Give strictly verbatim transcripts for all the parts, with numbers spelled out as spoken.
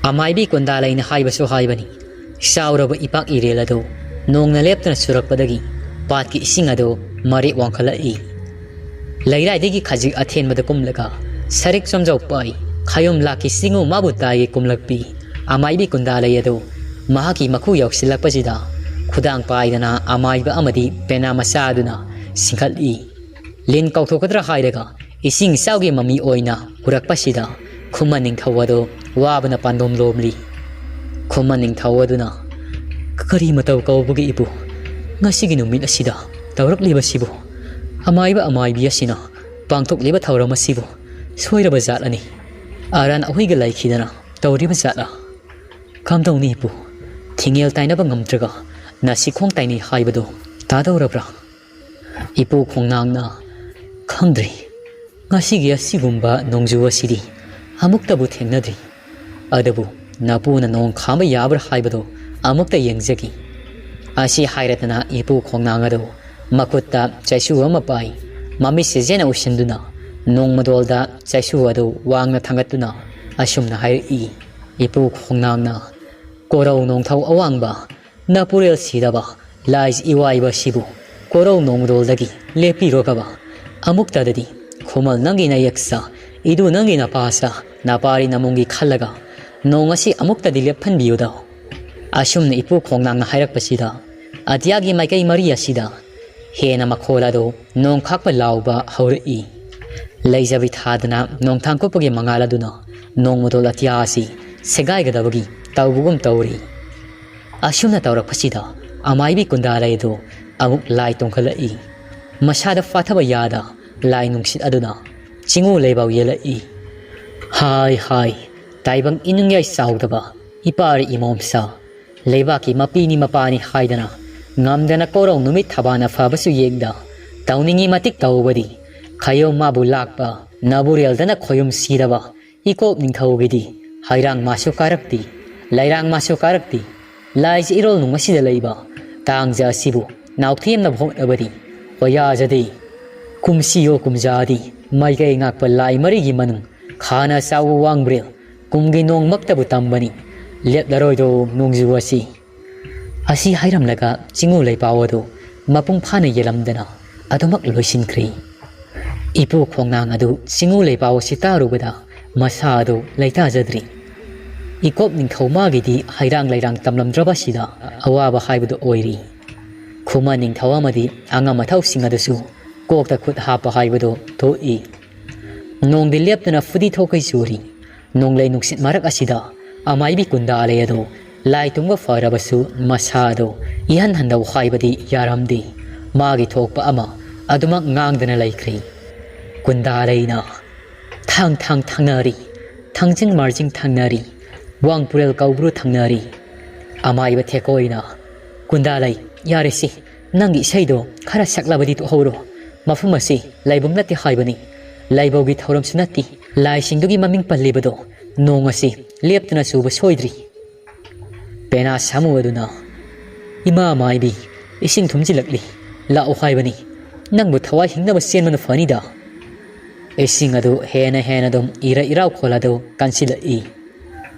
ꯑꯃꯥꯏꯕꯤ ꯀꯨꯟꯗꯥꯂꯩꯅ ꯍꯥꯏꯕꯁꯨ ꯍꯥꯏꯕꯅꯤ, ꯆꯥꯎꯔꯕ ꯏꯄꯥꯛ ꯏꯔꯦꯜ ꯑꯗꯨ ꯅꯣꯡꯅ ꯂꯦꯞꯇꯅ ꯆꯨꯔꯛꯄꯗꯒꯤ ꯄꯥꯠꯀꯤ ꯏꯁꯤꯡ ꯑꯗꯨ ꯃꯔꯦꯛ ꯋꯥꯡꯈꯠꯂꯛꯏ꯫ ꯂꯩꯔꯥꯏꯗꯒꯤ ꯈꯖꯤꯛ ꯑꯊꯦꯟꯕꯗ ꯀꯨꯝꯂꯒ ꯁꯔꯤꯛ ꯆꯣꯝꯖꯧ ꯄꯥꯏ, ꯈꯌꯨꯝ ꯂꯥꯛꯀꯤ ꯆꯤꯡꯉꯨ ꯃꯥꯕꯨ ꯇꯥꯏꯒꯤ ꯀꯨꯝꯂꯛꯄꯤ ꯑꯃꯥꯏꯕꯤ ꯀꯨꯟꯗꯥꯂꯩ ꯑꯗꯨ ꯃꯍꯥꯛꯀꯤ ꯃꯈꯨ ꯌꯧꯁꯤꯜꯂꯛꯄꯁꯤꯗ ꯈꯨꯗꯥꯡ ꯄꯥꯏꯗꯅ ꯑꯃꯥꯏꯕ ꯑꯃꯗꯤ ꯄꯦꯅꯥ ꯃꯆꯥ ꯑꯗꯨꯅ ꯁꯤꯡꯈꯠꯂꯤ꯫ ꯂꯤꯟ ꯀꯥꯎꯊꯣꯛꯀꯗ꯭ꯔꯥ ꯍꯥꯏꯔꯒ ꯏꯁꯤꯡ ꯏꯆꯥꯎꯒꯤ ꯃꯃꯤ ꯑꯣꯏꯅ ꯎꯔꯛꯄꯁꯤꯗ ꯈꯨꯃꯟ ꯅꯤꯡꯊꯧ ꯑꯗꯨ ꯋꯥꯕꯅ ꯄꯥꯟꯗꯣꯝ ꯂꯣꯝꯂꯤ꯫ ꯈꯨꯃꯟ ꯅꯤꯡꯊꯧ ꯑꯗꯨꯅ, "ꯀꯔꯤ ꯃꯇꯧ ꯀꯧꯕꯒꯦ ꯏꯄꯨ? ꯉꯁꯤꯒꯤ ꯅꯨꯃꯤꯠ ꯑꯁꯤꯗ ꯇꯧꯔꯛꯂꯤꯕꯁꯤꯕꯨ? ꯑꯃꯥꯏꯕ ꯑꯃꯥꯏꯕꯤ ꯑꯁꯤꯅ ꯄꯥꯡꯊꯣꯛꯂꯤꯕ ꯊꯧꯔꯝ ꯑꯁꯤꯕꯨ ꯁꯣꯏꯔꯕ ꯖꯥꯠꯂꯅꯤ? ꯑꯔꯥꯟ ꯑꯍꯣꯏꯒ ꯂꯩꯈꯤꯗꯅ ꯇꯧꯔꯤꯕ ꯖꯥꯠꯂ? ꯀꯝꯗꯧꯅꯤ ꯏꯄꯨ? ꯊꯤꯡꯉꯦꯜ ꯇꯥꯏꯅꯕ ꯉꯝꯗ꯭ꯔꯒ ꯅꯥꯁꯤꯈꯣꯡ ꯇꯥꯏꯅꯩ ꯍꯥꯏꯕꯗꯨ ꯇꯥꯗꯧꯔꯕ꯭ꯔꯥ?" ꯏꯄꯨ ꯈꯣꯡꯅꯥꯡꯅ, "ꯈꯪꯗ꯭ꯔꯤ꯫ ꯉꯁꯤꯒꯤ ꯑꯁꯤꯒꯨꯝꯕ ꯅꯣꯡꯖꯨ ꯑꯁꯤꯗꯤ ꯑꯃꯨꯛꯇꯕꯨ ꯊꯦꯡꯅꯗ꯭ꯔꯤ꯫ ꯑꯗꯨꯕꯨ ꯅꯄꯨꯅ ꯅꯣꯡ ꯈꯥꯝꯕ ꯌꯥꯕ꯭ꯔꯥ ꯍꯥꯏꯕꯗꯨ ꯑꯃꯨꯛꯇ ꯌꯦꯡꯖꯒꯦ꯫" ꯑꯁꯤ ꯍꯥꯏꯔꯗꯅ ꯏꯄꯨ ꯈꯣꯡꯅꯥꯡ ꯑꯗꯨ ꯃꯈꯨꯠꯇ ꯆꯩꯁꯨ ꯑꯃ ꯄꯥꯏ, ꯃꯃꯤꯠ ꯁꯦꯖꯦꯅ ꯎꯁꯤꯟꯗꯨꯅ ꯅꯣꯡꯃꯗꯣꯜꯗ ꯆꯩꯁꯨ ꯑꯗꯨ ꯋꯥꯡꯅ ꯊꯥꯡꯒꯠꯇꯨꯅ ꯑꯁꯨꯝꯅ ꯍꯥꯏꯔꯛꯏ, "ꯏꯄꯨ ꯈꯣꯡꯅꯥꯡꯅ, ꯀꯣꯔꯧ ꯅꯣꯡꯊꯧ ꯑꯋꯥꯡꯕ, ꯅꯄꯨꯔꯦꯜ ꯁꯤꯗꯕ ꯂꯥꯏꯖ ꯏꯋꯥꯏꯕ ꯁꯤꯕꯨ ꯀꯣꯔꯧ ꯅꯣꯡꯃꯗꯣꯜꯗꯒꯤ ꯂꯦꯞꯄꯤꯔꯣꯒꯕ꯫ ꯑꯃꯨꯛꯇꯗꯗꯤ ꯈꯨꯃꯜ ꯅꯪꯒꯤ ꯅꯌꯦꯛꯁ, ꯏꯗꯨ ꯅꯪꯒꯤ ꯅꯄꯥꯁ, ꯅꯄꯥꯔꯤ ꯅꯃꯨꯡꯒꯤ ꯈꯜꯂꯒ ꯅꯣꯡ ꯑꯁꯤ ꯑꯃꯨꯛꯇꯗꯤ ꯂꯦꯞꯍꯟꯕꯤꯌꯨꯗ꯫" ꯑꯁꯨꯝꯅ ꯏꯄꯨ ꯈꯣꯡꯅꯥꯡꯅ ꯍꯥꯏꯔꯛꯄꯁꯤꯗ ꯑꯇꯤꯌꯥꯒꯤ ꯃꯥꯏꯀꯩ ꯃꯔꯤ ꯑꯁꯤꯗ ꯍꯦꯟꯅ ꯃꯈꯣꯜ ꯑꯗꯨ ꯅꯣꯡꯈꯥꯛꯄ ꯂꯥꯎꯕ ꯍꯧꯔꯛꯏ꯫ ꯂꯩꯖꯕꯤ ꯊꯥꯗꯅ ꯅꯣꯡꯊꯥꯡ ꯀꯨꯞꯄꯒꯤ ꯃꯉꯥꯜ ꯑꯗꯨꯅ ꯅꯣꯡꯃꯗꯣꯜ ꯑꯇꯤꯌꯥ ꯑꯁꯤ ꯁꯦꯒꯥꯏꯒꯗꯕꯒꯤ ꯇꯧꯕꯒꯨꯝ ꯇꯧꯔꯤ꯫ ꯑꯁꯨꯝꯅ ꯇꯧꯔꯛꯄꯁꯤꯗ ꯑꯃꯥꯏꯕꯤ ꯀꯨꯟꯗꯥꯂꯩ ꯑꯗꯨ ꯑꯃꯨꯛ ꯂꯥꯏ ꯇꯣꯡꯈꯠꯂꯛꯏ꯫ ꯃꯁꯥꯗ ꯐꯥꯊꯕ ꯌꯥꯗ ꯂꯥꯏ ꯅꯨꯡꯁꯤꯠ ꯑꯗꯨꯅ ꯆꯤꯡꯉꯨ ꯂꯩꯕꯥꯛ ꯌꯦꯜꯂꯛꯏ꯫ ꯍꯥꯏ ꯍꯥꯏ, ꯇꯥꯏꯕꯪ ꯏꯅꯨꯡꯌꯥꯏ ꯆꯥꯎꯗꯕ ꯏꯄꯥꯔꯤ ꯏꯃꯣꯝꯁꯥ, ꯂꯩꯕꯥꯛꯀꯤ ꯃꯄꯤꯅꯤ ꯃꯄꯥꯅꯤ ꯍꯥꯏꯗꯅ ꯉꯝꯗꯅ ꯀꯣꯔꯧ ꯅꯨꯃꯤꯠ ꯊꯕꯥꯅ ꯐꯕꯁꯨ ꯌꯦꯡꯗ ꯇꯧꯅꯤꯡꯉꯤ ꯃꯇꯤꯛ ꯇꯧꯕꯗꯤ ꯈꯌꯣꯝ ꯃꯥꯕꯨ ꯂꯥꯛꯄ ꯅꯕꯨꯔꯦꯜꯗꯅ ꯈꯣꯌꯨꯝ ꯁꯤꯔꯕ ꯏꯀꯣꯞ ꯅꯤꯡꯊꯧꯒꯤꯗꯤ ꯍꯩꯔꯥꯡ ꯃꯥꯁꯨ ꯀꯥꯔꯛꯇꯦ, ꯂꯩꯔꯥꯡ ꯃꯥꯁꯨ ꯀꯥꯔꯛꯇꯦ꯫ ꯂꯥꯏꯁꯤ ꯏꯔꯣꯜ ꯅꯨꯡ ꯑꯁꯤꯗ ꯂꯩꯕ ꯇꯥꯡꯖ ꯑꯁꯤꯕꯨ ꯅꯥꯎꯊꯦꯝꯅꯕ ꯍꯣꯠꯅꯕꯗꯤ ꯍꯣꯌꯥꯖꯗꯦ꯫ ꯀꯨꯝꯁꯤꯌꯣ ꯀꯨꯝꯖꯥꯗꯤ ꯃꯥꯏꯀꯩ ꯉꯥꯛꯄ ꯂꯥꯏ ꯃꯔꯤꯒꯤ ꯃꯅꯨꯡ ꯈꯥꯅ ꯆꯥꯎꯕ ꯋꯥꯡꯕ꯭ꯔꯦꯜ ꯀꯨꯝꯒꯤ ꯅꯣꯡꯃꯛꯇꯕꯨ ꯇꯝꯕꯅꯤ ꯂꯦꯞꯂꯔꯣꯏꯗꯣ ꯅꯣꯡꯖꯨ ꯑꯁꯤ꯫ ꯑꯁꯤ ꯍꯥꯏꯔꯝꯂꯒ ꯆꯤꯡꯉꯨ ꯂꯩꯄꯥꯎ ꯑꯗꯨ ꯃꯄꯨꯡ ꯐꯥꯅ ꯌꯦꯜꯂꯝꯗꯅ ꯑꯗꯨꯃꯛ ꯂꯣꯏꯁꯤꯟꯈ꯭ꯔꯤ꯫ ꯏꯄꯨ ꯈꯣꯡꯅꯥꯡ ꯑꯗꯨ ꯆꯤꯡꯉꯨ ꯂꯩꯄꯥꯎ ꯑꯁꯤ ꯇꯥꯔꯨꯕꯗ ꯃꯁꯥ ꯑꯗꯨ ꯂꯩꯇꯥꯖꯗ꯭ꯔꯤ꯫ ꯏꯀꯣꯞ ꯅꯤꯡꯊꯧ ꯃꯥꯒꯤꯗꯤ ꯍꯩꯔꯥꯡ ꯂꯩꯔꯥꯡ ꯇꯝꯂꯝꯗ꯭ꯔꯕꯁꯤꯗ ꯑꯋꯥꯕ ꯍꯥꯏꯕꯗꯨ ꯑꯣꯏꯔꯤ꯫ ꯈꯨꯃꯟ ꯅꯤꯡꯊꯧ ꯑꯃꯗꯤ ꯑꯉꯝ ꯑꯊꯧꯁꯤꯡ ꯑꯗꯨꯁꯨ ꯀꯣꯛꯇ ꯈꯨꯠ ꯍꯥꯞꯄ ꯍꯥꯏꯕꯗꯨ ꯊꯣꯛꯏ꯫ ꯅꯣꯡꯗꯤ ꯂꯦꯞꯇꯅ ꯐꯨꯗꯤ ꯊꯣꯛꯀꯩ ꯆꯨꯔꯤ꯫ ꯅꯣꯡꯂꯩ ꯅꯨꯡꯁꯤꯠ ꯃꯔꯛ ꯑꯁꯤꯗ ꯑꯃꯥꯏꯕꯤ ꯀꯨꯟꯗꯥꯂꯩ ꯑꯗꯨ ꯂꯥꯏ ꯇꯨꯝꯕ ꯐꯔꯕꯁꯨ ꯃꯁꯥ ꯑꯗꯨ ꯏꯍꯟ ꯍꯟꯗꯧ ꯍꯥꯏꯕꯗꯤ ꯌꯥꯔꯝꯗꯦ꯫ ꯃꯥꯒꯤ ꯊꯣꯛꯄ ꯑꯃ ꯑꯗꯨꯃꯛ ꯉꯥꯡꯗꯅ ꯂꯩꯈ꯭ꯔꯤ꯫ ꯀꯨꯟꯗꯥꯂꯩꯅ ꯊꯥꯡ ꯊꯥꯡ ꯊꯪꯅꯔꯤ, ꯊꯥꯡꯖꯤꯡ ꯃꯥꯔꯖꯤꯡ ꯊꯪꯅꯔꯤ, ꯋꯥꯡ ꯄꯨꯔꯦꯜ ꯀꯧꯕ꯭ꯔꯨ ꯊꯪꯅꯔꯤ꯫ ꯑꯃꯥꯏꯕ ꯊꯦꯛꯀꯣꯏꯅ ꯀꯨꯟꯗꯥꯂꯩ, ꯌꯥꯔꯦꯁꯦ, ꯅꯪꯒꯤ ꯏꯁꯩꯗꯣ ꯈꯔ ꯁꯛꯂꯕꯗꯤ ꯇꯣꯛꯍꯧꯔꯣ꯫ ꯃꯐꯝ ꯑꯁꯤ ꯂꯥꯏꯕꯨꯡ ꯅꯠꯇꯦ ꯍꯥꯏꯕꯅꯤ꯫ ꯂꯥꯏꯕꯧꯒꯤ ꯊꯧꯔꯝꯁꯨ ꯅꯠꯇꯦ꯫ ꯂꯥꯏꯁꯤꯡꯗꯨꯒꯤ ꯃꯃꯤꯡ ꯄꯜꯂꯤꯕꯗꯣ ꯅꯣꯡ ꯑꯁꯤ ꯂꯦꯞꯇꯅ ꯆꯨꯕ ꯁꯣꯏꯗ꯭ꯔꯤ꯫ ꯄꯦꯅꯥ ꯁꯥꯃꯨ ꯑꯗꯨꯅ, "ꯏꯃꯥ ꯃꯥꯏꯕꯤ, ꯏꯁꯤꯡ ꯊꯨꯝꯖꯤꯜꯂꯛꯂꯤ, ꯂꯥꯛꯎ ꯍꯥꯏꯕꯅꯤ꯫ ꯅꯪꯕꯨ ꯊꯋꯥꯏ ꯍꯤꯡꯅꯕ ꯆꯦꯟꯕꯅ ꯐꯅꯤꯗ"꯫ ꯏꯁꯤꯡ ꯑꯗꯨ ꯍꯦꯟꯅ ꯍꯦꯟꯅ ꯑꯗꯨꯝ ꯏꯔ ꯏꯔꯥꯎ ꯈꯣꯜ ꯑꯗꯨ ꯀꯟꯁꯤꯜꯂꯛꯏ꯫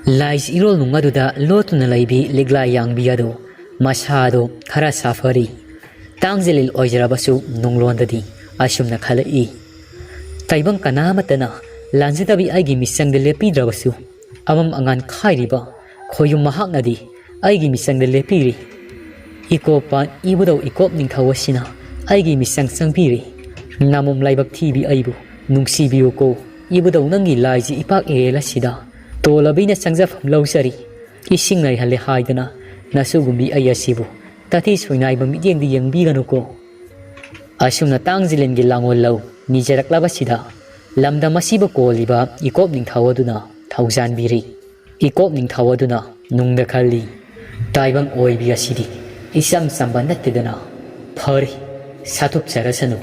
ꯂꯥꯏꯁꯤ ꯏꯔꯣꯜ ꯅꯨꯡ ꯑꯗꯨꯗ ꯂꯣꯠꯇꯨꯅ ꯂꯩꯕꯤ ꯂꯤꯛꯂꯥ ꯌꯥꯡꯕꯤ ꯑꯗꯨ ꯃꯁꯥ ꯑꯗꯨ ꯈꯔ ꯁꯥꯐꯔꯤ꯫ ꯇꯥꯡꯖꯂꯤꯜ ꯑꯣꯏꯖꯔꯕꯁꯨ ꯅꯨꯡꯂꯣꯟꯗꯗꯤ ꯑꯁꯨꯝꯅ ꯈꯜꯂꯛꯏ꯫ ꯇꯥꯏꯕꯪ ꯀꯅꯥ ꯑꯃꯠꯇꯅ ꯂꯥꯟꯖꯗꯕꯤ ꯑꯩꯒꯤ ꯃꯤꯆꯪꯗ ꯂꯦꯞꯄꯤꯗ꯭ꯔꯕꯁꯨ, ꯑꯃꯝ ꯑꯉꯥꯟ ꯈꯥꯏꯔꯤꯕ ꯈꯣꯌꯨꯝ ꯃꯍꯥꯛꯅꯗꯤ ꯑꯩꯒꯤ ꯃꯤꯆꯪꯗ ꯂꯦꯞꯄꯤꯔꯤ꯫ ꯏꯀꯣꯞ ꯄꯥꯟ ꯏꯕꯨꯙꯧ ꯏꯀꯣꯞ ꯅꯤꯡꯊꯧ ꯑꯁꯤꯅ ꯑꯩꯒꯤ ꯃꯤꯆꯪ ꯆꯪꯕꯤꯔꯤ꯫ ꯅꯥꯃꯨꯝ ꯂꯥꯏꯕꯛ ꯊꯤꯕꯤ ꯑꯩꯕꯨ ꯅꯨꯡꯁꯤꯕꯤꯌꯨꯀꯣ꯫ ꯏꯕꯨꯙꯧ ꯅꯪꯒꯤ ꯂꯥꯏꯁꯤ ꯏꯄꯥꯛ ꯏꯔꯦꯜ ꯑꯁꯤꯗ ꯇꯣꯜꯂꯕꯤꯅ ꯆꯪꯖꯐꯝ ꯂꯧꯖꯔꯤ꯫ ꯏꯁꯤꯡ ꯂꯩꯍꯜꯂꯦ ꯍꯥꯏꯗꯨꯅ ꯅꯁꯨꯒꯨꯝꯕꯤ ꯑꯩ ꯑꯁꯤꯕꯨ ꯇꯥꯊꯤ ꯁꯣꯏꯅꯥꯏꯕ ꯃꯤꯠꯌꯦꯡꯗ ꯌꯦꯡꯕꯤꯒꯅꯨꯀꯣ꯫ ꯑꯁꯨꯝꯅ ꯇꯥꯡꯖꯂꯤꯟꯒꯤ ꯂꯥꯡꯑꯣꯜ ꯂꯧ ꯅꯤꯖꯔꯛꯂꯕꯁꯤꯗ ꯂꯝꯗꯝ ꯑꯁꯤꯕꯨ ꯀꯣꯜꯂꯤꯕ ꯏꯀꯣꯞ ꯅꯤꯡꯊꯧ ꯑꯗꯨꯅ ꯊꯧꯖꯥꯟꯕꯤꯔꯤ꯫ ꯏꯀꯣꯞ ꯅꯤꯡꯊꯧ ꯑꯗꯨꯅ ꯅꯨꯡꯗ ꯈꯜꯂꯤ, "ꯇꯥꯏꯕꯪ ꯑꯣꯏꯕꯤ ꯑꯁꯤꯗꯤ ꯏꯆꯝ ꯆꯝꯕ ꯅꯠꯇꯦꯗꯅ꯫ ꯐꯔꯦ, ꯁꯥꯊꯨꯞꯆꯔꯁꯅꯨ꯫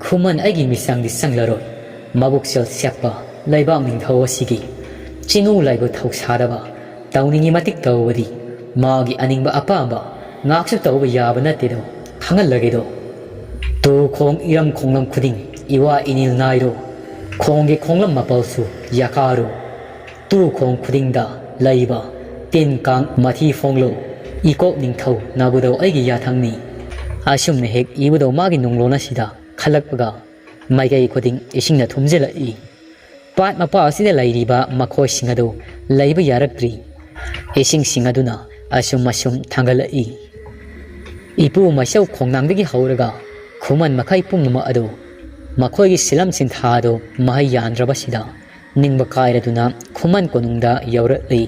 ꯈꯨꯃꯟ ꯑꯩꯒꯤ ꯃꯤꯆꯪꯗꯤ ꯆꯪꯂꯔꯣꯏ꯫ ꯃꯕꯨꯛꯆꯦꯜ ꯁꯦꯞꯄ ꯂꯩꯕꯥꯛ ꯅꯤꯡꯊꯧ ꯑꯁꯤꯒꯤ ꯆꯤꯡꯉꯨ ꯂꯥꯏꯕꯛ ꯊꯧꯁꯥꯗꯕ ꯇꯧꯅꯤꯡꯉꯤ ꯃꯇꯤꯛ ꯇꯧꯕꯗꯤ ꯃꯥꯒꯤ ꯑꯅꯤꯡꯕ ꯑꯄꯥꯝꯕ ꯉꯥꯛꯁꯨ ꯇꯧꯕ ꯌꯥꯕ ꯅꯠꯇꯦꯗꯣ, ꯈꯪꯍꯜꯂꯒꯦꯗꯣ꯫ ꯇꯨ ꯈꯣꯡ ꯏꯔꯝ ꯈꯣꯡꯂꯝ ꯈꯨꯗꯤꯡ ꯏꯋꯥ ꯏꯅꯤꯜ ꯅꯥꯏꯔꯣ꯫ ꯈꯣꯡꯒꯤ ꯈꯣꯡꯂꯝ ꯃꯥꯄꯜꯁꯨ ꯌꯥꯀꯥꯔꯣ"꯫ ꯇꯨꯈꯣꯡ ꯈꯨꯗꯤꯡꯗ ꯂꯩꯕ ꯇꯤꯟ ꯀꯥꯡ ꯃꯊꯤ ꯐꯣꯡꯂꯨ꯫ ꯏꯀꯣꯛ ꯅꯤꯡꯊꯧ ꯅꯥꯕꯨꯗꯧ ꯑꯩꯒꯤ ꯌꯥꯊꯪꯅꯤ꯫ ꯑꯁꯨꯝꯅ ꯍꯦꯛ ꯏꯕꯨꯗꯧ ꯃꯥꯒꯤ ꯅꯨꯡꯂꯣꯟ ꯑꯁꯤꯗ ꯈꯜꯂꯛꯄꯒ ꯃꯥꯏꯀꯩ ꯈꯨꯗꯤꯡ ꯏꯁꯤꯡꯅ ꯊꯨꯝꯖꯤꯜꯂꯛꯏ꯫ ꯄꯥꯠ ꯃꯄꯥ ꯑꯁꯤꯗ ꯂꯩꯔꯤꯕ ꯃꯈꯣꯏꯁꯤꯡ ꯑꯗꯨ ꯂꯩꯕ ꯌꯥꯔꯛꯇ꯭ꯔꯤ꯫ ꯏꯁꯤꯡꯁꯤꯡ ꯑꯗꯨꯅ ꯑꯁꯨꯝ ꯑꯁꯨꯝ ꯊꯥꯡꯒꯠꯂꯛꯏ꯫ ꯏꯄꯨ ꯃꯩꯁꯧ ꯈꯣꯡꯅꯥꯡꯗꯒꯤ ꯍꯧꯔꯒ ꯈꯨꯃꯟ ꯃꯈꯩ ꯄꯨꯝꯅꯃꯛ ꯑꯗꯨ ꯃꯈꯣꯏꯒꯤ ꯁꯤꯂꯝ ꯁꯤꯟꯊꯥ ꯑꯗꯨ ꯃꯍꯩ ꯌꯥꯟꯗ꯭ꯔꯕꯁꯤꯗ ꯅꯤꯡꯕ ꯀꯥꯏꯔꯗꯨꯅ ꯈꯨꯃꯟ ꯀꯣꯅꯨꯡꯗ ꯌꯧꯔꯛꯂꯤ꯫